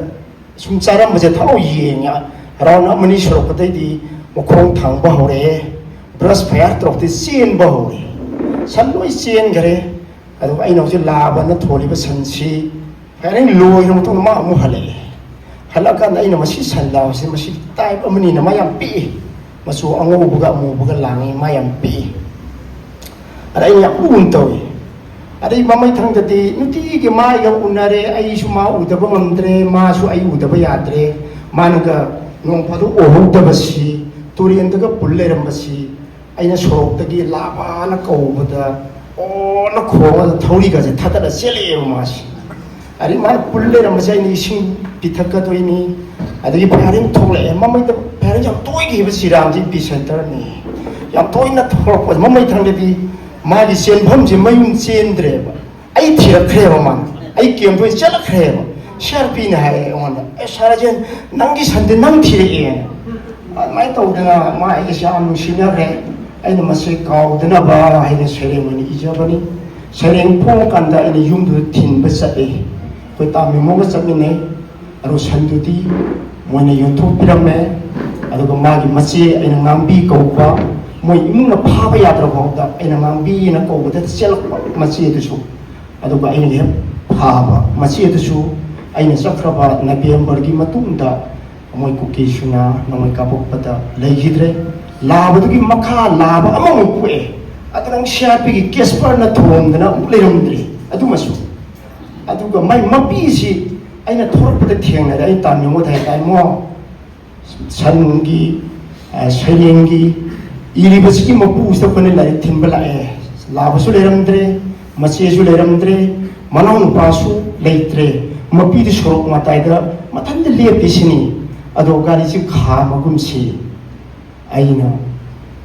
ꯁꯨꯝ ꯆꯥꯔꯝꯕꯁꯦ ꯊꯥꯎ ꯌꯦꯡꯉꯦ꯫ ꯔꯥꯎꯟ ꯑꯃꯅꯤ ꯁꯨꯔꯛꯄꯗꯩꯗꯤ ꯃꯈꯣꯡ ꯊꯥꯡꯕ ꯍꯧꯔꯛꯑꯦ, ꯕ꯭ꯔꯁ ꯐꯌꯥꯔ ꯇꯧꯔꯛꯇꯦ, ꯆꯦꯟꯕ ꯍꯧꯔꯦ꯫ ꯁꯟ ꯂꯣꯏ ꯆꯦꯟꯈ꯭ꯔꯦ꯫ ꯑꯗꯨꯒ ꯑꯩꯅ ꯍꯧꯖꯤꯛ ꯂꯥꯕꯅ ꯊꯣꯜꯂꯤꯕ ꯁꯟꯁꯤ ꯐꯥꯏꯔꯤꯡ ꯂꯣꯏꯔꯕ ꯃꯇꯨꯡꯗ ꯃꯥ ꯑꯃꯨꯛ ꯍꯜꯂꯛꯑꯦ꯫ ꯍꯜꯂꯛꯑꯀꯥꯟꯗ ꯑꯩꯅ ꯃꯁꯤ ꯁꯟ ꯂꯥꯕꯁꯤ ꯃꯁꯤ ꯇꯥꯏꯞ ꯑꯃꯅꯤꯅ ꯃꯥ ꯌꯥꯝ ꯄꯤꯛꯏ, ꯃꯆꯨ ꯑꯉꯧꯕꯒ ꯑꯃꯨꯕꯒ ꯂꯥꯡꯉꯤ, ꯃꯥ ꯌꯥꯝ ꯄꯤꯛꯏ꯫ ꯑꯗ ꯑꯩꯅ ꯌꯥꯝ ꯎꯒꯨꯝ ꯇꯧꯏ꯫ ꯑꯗꯩ ꯃꯃꯩ ꯊꯪꯗꯗꯤ ꯅꯨꯡꯇꯤꯒꯤ ꯃꯥꯒ ꯎꯅꯔꯦ, ꯑꯩꯁꯨ ꯃꯥ ꯎꯗꯕ ꯉꯝꯗ꯭ꯔꯦ, ꯃꯥꯁꯨ ꯑꯩ ꯎꯗꯕ ꯌꯥꯗ꯭ꯔꯦ꯫ ꯃꯥꯅꯒ ꯅꯣꯡ ꯐꯥꯗꯣꯛ ꯎꯍꯧꯗꯕꯁꯤ, ꯇꯨꯔꯦꯟꯗꯒ ꯄꯨꯜ ꯂꯩꯔꯝꯕꯁꯤ, ꯑꯩꯅ ꯁꯣꯔꯣꯛꯇꯒꯤ ꯂꯥꯕꯥꯅ ꯀꯧꯕꯗ ꯑꯣꯅ ꯈꯣꯡꯉꯒ ꯊꯧꯔꯤꯒꯁꯦ ꯊꯥꯗꯠꯂ ꯆꯦꯜꯂꯛꯑꯦꯕ ꯃꯥꯁꯤ꯫ ꯑꯗꯩ ꯃꯥꯅ ꯄꯨꯜ ꯂꯩꯔꯝꯕꯁꯦ ꯑꯩꯅ ꯏꯁꯤꯡ ꯄꯤꯊꯛꯀꯗꯣꯏꯅꯤ꯫ ꯑꯗꯒꯤ ꯐꯥꯏꯔꯤꯡ ꯊꯣꯛꯂꯛꯑꯦ, ꯃꯃꯩꯗ ꯐꯥꯏꯔꯤꯡ ꯌꯥꯝ ꯇꯣꯏꯈꯤꯕ ꯁꯤꯔꯥꯝꯁꯦ ꯏꯄꯤ ꯁꯦꯟꯇꯔꯅꯤ꯫ ꯌꯥꯝ ꯇꯣꯏꯅ ꯊꯣꯛꯂꯛꯄ ꯃꯃꯩ ꯊꯪꯗꯗꯤ ꯃꯥꯒꯤ ꯆꯦꯟꯐꯝꯁꯦ ꯃꯌꯨꯝ ꯆꯦꯟꯗ꯭ꯔꯦꯕ꯫ ꯑꯩ ꯊꯤꯔꯛꯈ꯭ꯔꯦꯕ ꯃꯥꯅ꯫ ꯑꯩ ꯀꯦꯝꯗ ꯑꯣꯏꯅ ꯆꯦꯜꯂꯛꯈ꯭ꯔꯦꯕ꯫ ꯁꯤ ꯑꯥꯔ ꯄꯤꯅ ꯍꯥꯏꯌꯦ ꯑꯩꯉꯣꯟꯗ, "ꯑꯦ ꯁꯥꯔ ꯔꯥꯖꯦꯟ, ꯅꯪꯒꯤ ꯁꯟꯗꯤ ꯅꯪ ꯊꯤꯔꯛꯑꯦꯅ"꯫ ꯑꯗꯨꯃꯥꯏꯅ ꯇꯧꯗꯅ ꯃꯥ ꯑꯩꯒꯁꯦ ꯌꯥꯝ ꯅꯨꯡꯁꯤꯅꯈ꯭ꯔꯦ꯫ ꯑꯩꯅ ꯃꯁꯤ ꯀꯥꯎꯗꯅꯕ ꯍꯥꯏꯅ ꯁꯩꯔꯦꯡ ꯑꯣꯏꯅ ꯏꯖꯕꯅꯤ꯫ ꯁꯩꯔꯦꯡ ꯐꯣꯡꯉꯀꯥꯟꯗ ꯑꯩꯅ ꯌꯨꯝꯗꯨꯗ ꯊꯤꯟꯕ ꯆꯠꯂꯤ꯫ ꯑꯩꯈꯣꯏ ꯇꯥ ꯃꯦꯃꯣꯒ ꯆꯠꯃꯤꯟꯅꯩ꯫ ꯑꯗꯣ ꯁꯟꯗꯨꯗꯤ ꯃꯣꯏꯅ ꯌꯣꯟꯊꯣꯛꯄꯤꯔꯝꯃꯦ꯫ ꯑꯗꯨꯒ ꯃꯥꯒꯤ ꯃꯆꯦ ꯑꯩꯅ ꯉꯥꯡꯕꯤ ꯀꯧꯕ, ꯃꯣꯏ ꯏꯃꯨꯡꯅ ꯐꯥꯕ ꯌꯥꯗ꯭ꯔꯕ ꯐꯥꯎꯗ ꯑꯩꯅ ꯉꯥꯡꯕꯤꯅ ꯀꯧꯕꯗ ꯆꯦꯜꯂꯛꯄ ꯃꯆꯦꯗꯨꯁꯨ꯫ ꯑꯗꯨꯒ ꯑꯩꯅ ꯍꯦꯛ ꯐꯥꯕ ꯃꯆꯦꯗꯨꯁꯨ ꯑꯩꯅ ꯆꯠꯈ꯭ꯔꯕ ꯅꯕꯦꯝꯕꯔꯒꯤ ꯃꯇꯨꯡꯗ ꯃꯣꯏ ꯀꯨꯀꯤꯁꯤꯡꯅ ꯅꯣꯡꯃꯩ ꯀꯥꯞꯄꯛꯄꯗ ꯂꯩꯈꯤꯗ꯭ꯔꯦ꯫ ꯂꯥꯕꯗꯨꯒꯤ ꯃꯈꯥ ꯂꯥꯕ ꯑꯃꯃꯨꯛ ꯄꯣꯛꯑꯦ꯫ ꯑꯗꯨꯅ ꯁꯤ ꯑꯥꯔ ꯄꯤꯒꯤ ꯀꯦꯁꯄꯔꯅ ꯊꯣꯝꯗꯅ ꯑꯃꯨꯛ ꯂꯩꯔꯝꯗ꯭ꯔꯦ꯫ ꯑꯗꯨꯃꯁꯨ꯫ ꯑꯗꯨꯒ ꯃꯥꯏ ꯃꯄꯤꯁꯤ ꯑꯩꯅ ꯊꯣꯔꯛꯄꯗ ꯊꯦꯡꯅꯔꯦ꯫ ꯑꯩ ꯇꯥꯃꯤꯉꯣꯗ ꯍꯥꯏ ꯇꯥꯏꯃꯣ, ꯁꯟꯒꯤ, ꯑ, ꯁꯩꯔꯦꯡꯒꯤ ꯏꯔꯤꯕꯁꯤꯒꯤ ꯃꯄꯨꯁꯤꯗ ꯑꯩꯈꯣꯏꯅ ꯂꯥꯏꯔꯤꯛ ꯊꯤꯟꯕ ꯂꯥꯛꯑꯦ꯫ ꯂꯥꯕꯁꯨ ꯂꯩꯔꯝꯗ꯭ꯔꯦ, ꯃꯆꯦꯁꯨ ꯂꯩꯔꯝꯗ꯭ꯔꯦ, ꯃꯅꯥꯎꯅꯨꯄꯥꯁꯨ ꯂꯩꯇ꯭ꯔꯦ, ꯃꯄꯤꯗꯤ ꯁꯣꯔꯣꯛ ꯃꯇꯥꯏꯗ ꯃꯊꯟꯇ ꯂꯦꯞꯄꯤꯁꯤꯅꯤ꯫ ꯑꯗꯣ ꯒꯥꯔꯤꯁꯤ ꯈꯥꯝꯃꯒꯨꯝꯁꯤ꯫ ꯑꯩꯅ,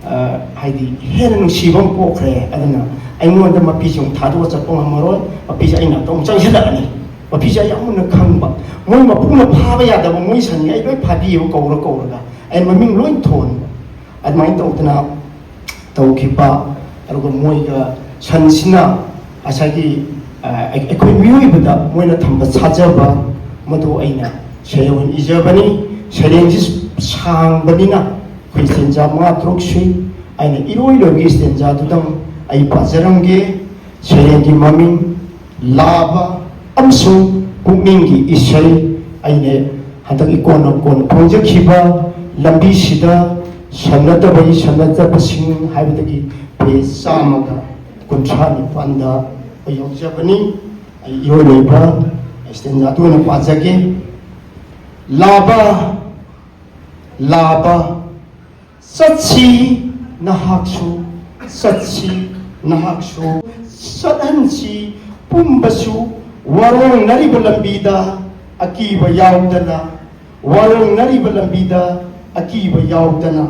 ꯑ, ꯍꯥꯏꯗꯤ ꯍꯦꯟꯅ ꯅꯨꯡꯁꯤꯕ ꯑꯃ ꯄꯣꯛꯈ꯭ꯔꯦ꯫ ꯑꯗꯨꯅ ꯑꯩꯉꯣꯟꯗ ꯃꯄꯤꯁꯦ ꯑꯃꯨꯛ ꯊꯥꯗꯣꯛꯑ ꯆꯠꯄ ꯉꯝꯃꯔꯣꯏ꯫ ꯃꯄꯤꯁꯦ ꯑꯩ ꯅꯥꯛꯇ ꯑꯃꯨꯛ ꯆꯪꯁꯤꯜꯂꯛꯑꯅꯤ꯫ ꯃꯄꯤꯁꯦ ꯑꯩ ꯌꯥꯝ ꯃꯨꯟꯅ ꯈꯪꯕ꯫ ꯃꯣꯏ ꯃꯄꯨꯅ ꯐꯥꯕ ꯌꯥꯗꯕ ꯃꯣꯏ ꯁꯟꯅꯤ ꯑꯩ ꯂꯣꯏ ꯐꯥꯕꯤꯌꯦꯕ, ꯀꯧꯔ ꯀꯧꯔꯒ꯫ ꯑꯩ ꯃꯃꯤꯡ ꯂꯣꯏ ꯊꯣꯟꯕ꯫ ꯑꯗꯨꯃꯥꯏꯅ ꯇꯧꯗꯅ ꯇꯧꯈꯤꯕ꯫ ꯑꯗꯨꯒ ꯃꯣꯏꯒ ꯁꯟꯁꯤꯅ ꯉꯁꯥꯏꯒꯤ, ꯑ, ꯑꯩꯈꯣꯏ ꯃꯤꯑꯣꯏꯕꯗ ꯃꯣꯏꯅ ꯊꯝꯕ ꯊꯥꯖꯕ, ꯃꯗꯨ ꯑꯩꯅ ꯁꯩꯔꯦꯡ ꯑꯣꯏꯅ ꯏꯖꯕꯅꯤ꯫ ꯁꯩꯔꯦꯡꯁꯤ ꯁꯥꯡꯕꯅꯤꯅ ꯑꯩꯈꯣꯏ ꯁ꯭ꯇꯦꯟꯖꯥ ꯃꯉꯥ ꯇꯔꯨꯛ ꯁꯨꯏ꯫ ꯑꯩꯅ ꯏꯔꯣꯏ ꯂꯣꯏꯕꯒꯤ ꯁ꯭ꯇꯦꯟꯖꯥꯗꯨꯗꯪ ꯑꯩ ꯄꯥꯖꯔꯝꯒꯦ꯫ ꯁꯩꯔꯦꯡꯒꯤ ꯃꯃꯤꯡ ꯂꯥꯕ ꯑꯃꯁꯨꯡ ꯄꯨꯛꯅꯤꯡꯒꯤ ꯏꯁꯩ꯫ ꯑꯩꯅ ꯍꯟꯗꯛ ꯏꯀꯣꯟꯅ ꯀꯣꯟ ꯐꯣꯡꯖꯈꯤꯕ ꯂꯝꯕꯤꯁꯤꯗ ꯁꯝꯅꯗꯕꯒꯤ ꯁꯝꯅꯗꯕꯁꯤꯡ ꯍꯥꯏꯕꯗꯒꯤ ꯄꯦꯖ ꯆꯥꯝꯃꯒ ꯀꯨꯟꯊ꯭ꯔꯥ ꯅꯤꯄꯥꯟꯗ ꯑꯩ ꯌꯥꯎꯖꯕꯅꯤ꯫ ꯑꯩ ꯏꯔꯣꯏ ꯂꯣꯏꯕ ꯑꯦꯛꯁꯇꯦꯟꯖꯥꯗ ꯑꯣꯏꯅ ꯄꯥꯖꯒꯦ꯫ ꯂꯥꯕ, ꯂꯥꯕ, ꯆꯠꯁꯤ ꯅꯍꯥꯛꯁꯨ, ꯆꯠꯁꯤ ꯅꯍꯥꯛꯁꯨ, ꯆꯠꯍꯟꯁꯤ ꯄꯨꯝꯕꯁꯨ ꯋꯥꯔꯣꯡꯅꯔꯤꯕ ꯂꯝꯕꯤꯗ ꯑꯀꯤꯕ ꯌꯥꯎꯗꯅ, ꯋꯥꯔꯣꯡꯅꯔꯤꯕ ꯂꯝꯕꯤꯗ ꯑꯀꯤꯕ ꯌꯥꯎꯗꯅ꯫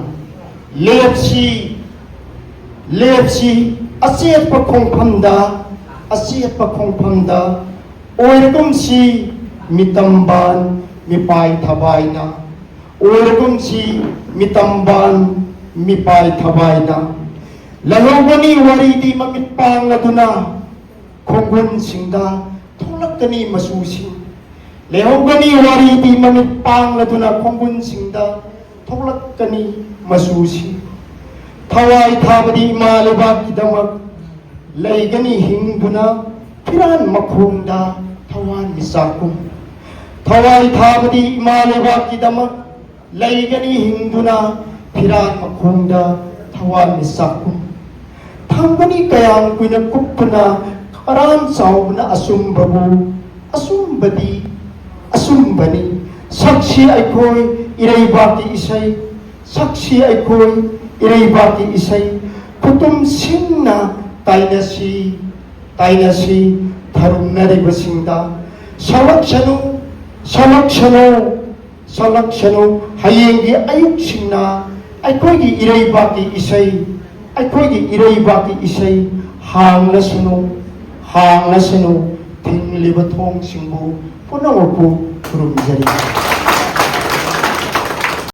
ꯂꯦꯞꯁꯤ, ꯂꯦꯞꯁꯤ ꯑꯆꯦꯠꯄ ꯈꯣꯡꯐꯝꯗ, ꯑꯆꯦꯠꯄ ꯈꯣꯡꯐꯝꯗ, ꯑꯣꯏꯔꯒꯨꯝꯁꯤ ꯃꯤꯇꯝꯕꯥꯟ ꯃꯤꯄꯥꯏ ꯊꯕꯥꯏꯅ, ꯑꯣꯏꯔꯒꯨꯝꯁꯤ ꯃꯤꯇꯝꯕꯥꯟ ꯃꯤꯄꯥꯏ ꯊꯕꯥꯏꯅ꯫ ꯂꯩꯍꯧꯒꯅꯤ ꯋꯥꯔꯤꯗꯤ ꯃꯃꯤꯠ ꯄꯥꯡꯂꯗꯨꯅ ꯈꯣꯡꯒꯨꯟꯁꯤꯡꯗ ꯊꯣꯛꯂꯛꯀꯅꯤ ꯃꯆꯨꯁꯤꯡ꯫ ꯂꯩꯍꯧꯒꯅꯤ ꯋꯥꯔꯤꯗꯤ ꯃꯃꯤꯠ ꯄꯥꯡꯂꯗꯨꯅ ꯈꯣꯡꯒꯨꯟꯁꯤꯡꯗ ꯊꯣꯛꯂꯛꯀꯅꯤ ꯃꯆꯨꯁꯤꯡ꯫ ꯊꯋꯥꯏ ꯊꯥꯕꯗꯤ ꯏꯃꯥ ꯂꯩꯕꯥꯛꯀꯤꯗꯃꯛ ꯂꯩꯒꯅꯤ ꯍꯤꯡꯗꯨꯅ ꯐꯤꯔꯥꯟ ꯃꯈꯣꯡꯗ ꯊꯋꯥꯟ ꯃꯤꯆꯥꯛꯀꯨꯝ꯫ ꯊꯋꯥꯏ ꯊꯥꯕꯗꯤ ꯏꯃꯥ ꯂꯩꯕꯥꯛꯀꯤꯗꯃꯛ ꯂꯩꯒꯅꯤ ꯍꯤꯡꯗꯨꯅ ꯐꯤꯔꯥꯟ ꯃꯈꯣꯡꯗ ꯊꯋꯥꯟ ꯃꯤꯆꯥꯛꯀꯨꯝ꯫ ꯊꯥꯡꯒꯅꯤ ꯀꯌꯥꯝ ꯀꯨꯏꯅ ꯀꯨꯞꯇꯨꯅ ꯈꯔꯥꯝ ꯆꯥꯎꯕꯅ ꯑꯆꯨꯝꯕꯕꯨ꯫ ꯑꯆꯨꯝꯕꯗꯤ ꯑꯆꯨꯝꯕꯅꯤ꯫ ꯁꯛꯁꯤ ꯑꯩꯈꯣꯏ ꯏꯔꯩꯕꯥꯛꯀꯤ ꯏꯁꯩ, ꯁꯛꯁꯤ ꯑꯩꯈꯣꯏ ꯏꯔꯩꯕꯥꯛꯀꯤ ꯏꯁꯩ꯫ ꯈꯨꯇꯨꯝ ꯁꯤꯡꯅ ꯇꯥꯏꯅꯁꯤ, ꯇꯥꯏꯅꯁꯤ ꯊꯔꯨꯝꯅꯔꯤꯕꯁꯤꯡꯗ꯫ ꯁꯛꯂꯛꯁꯅꯨ, ꯁꯛꯂꯛꯁꯅꯨ, ꯁꯛꯂꯛꯁꯅꯨ꯫ ꯍꯌꯦꯡꯒꯤ ꯑꯌꯨꯛꯁꯤꯡꯅ ꯑꯩꯈꯣꯏꯒꯤ ꯏꯔꯩꯕꯥꯛꯀꯤ ꯏꯁꯩ, ꯑꯩꯈꯣꯏꯒꯤ ꯏꯔꯩꯕꯥꯛꯀꯤ ꯏꯁꯩ ꯍꯥꯡꯂꯁꯅꯨ, ꯍꯥꯡꯂꯁꯅꯨ꯫ ꯊꯤꯡꯂꯤꯕ ꯊꯣꯡꯁꯤꯡꯕꯨ ꯄꯨꯝꯅꯃꯛꯄꯨ ꯈꯨꯔꯨꯝꯖꯔꯤ꯫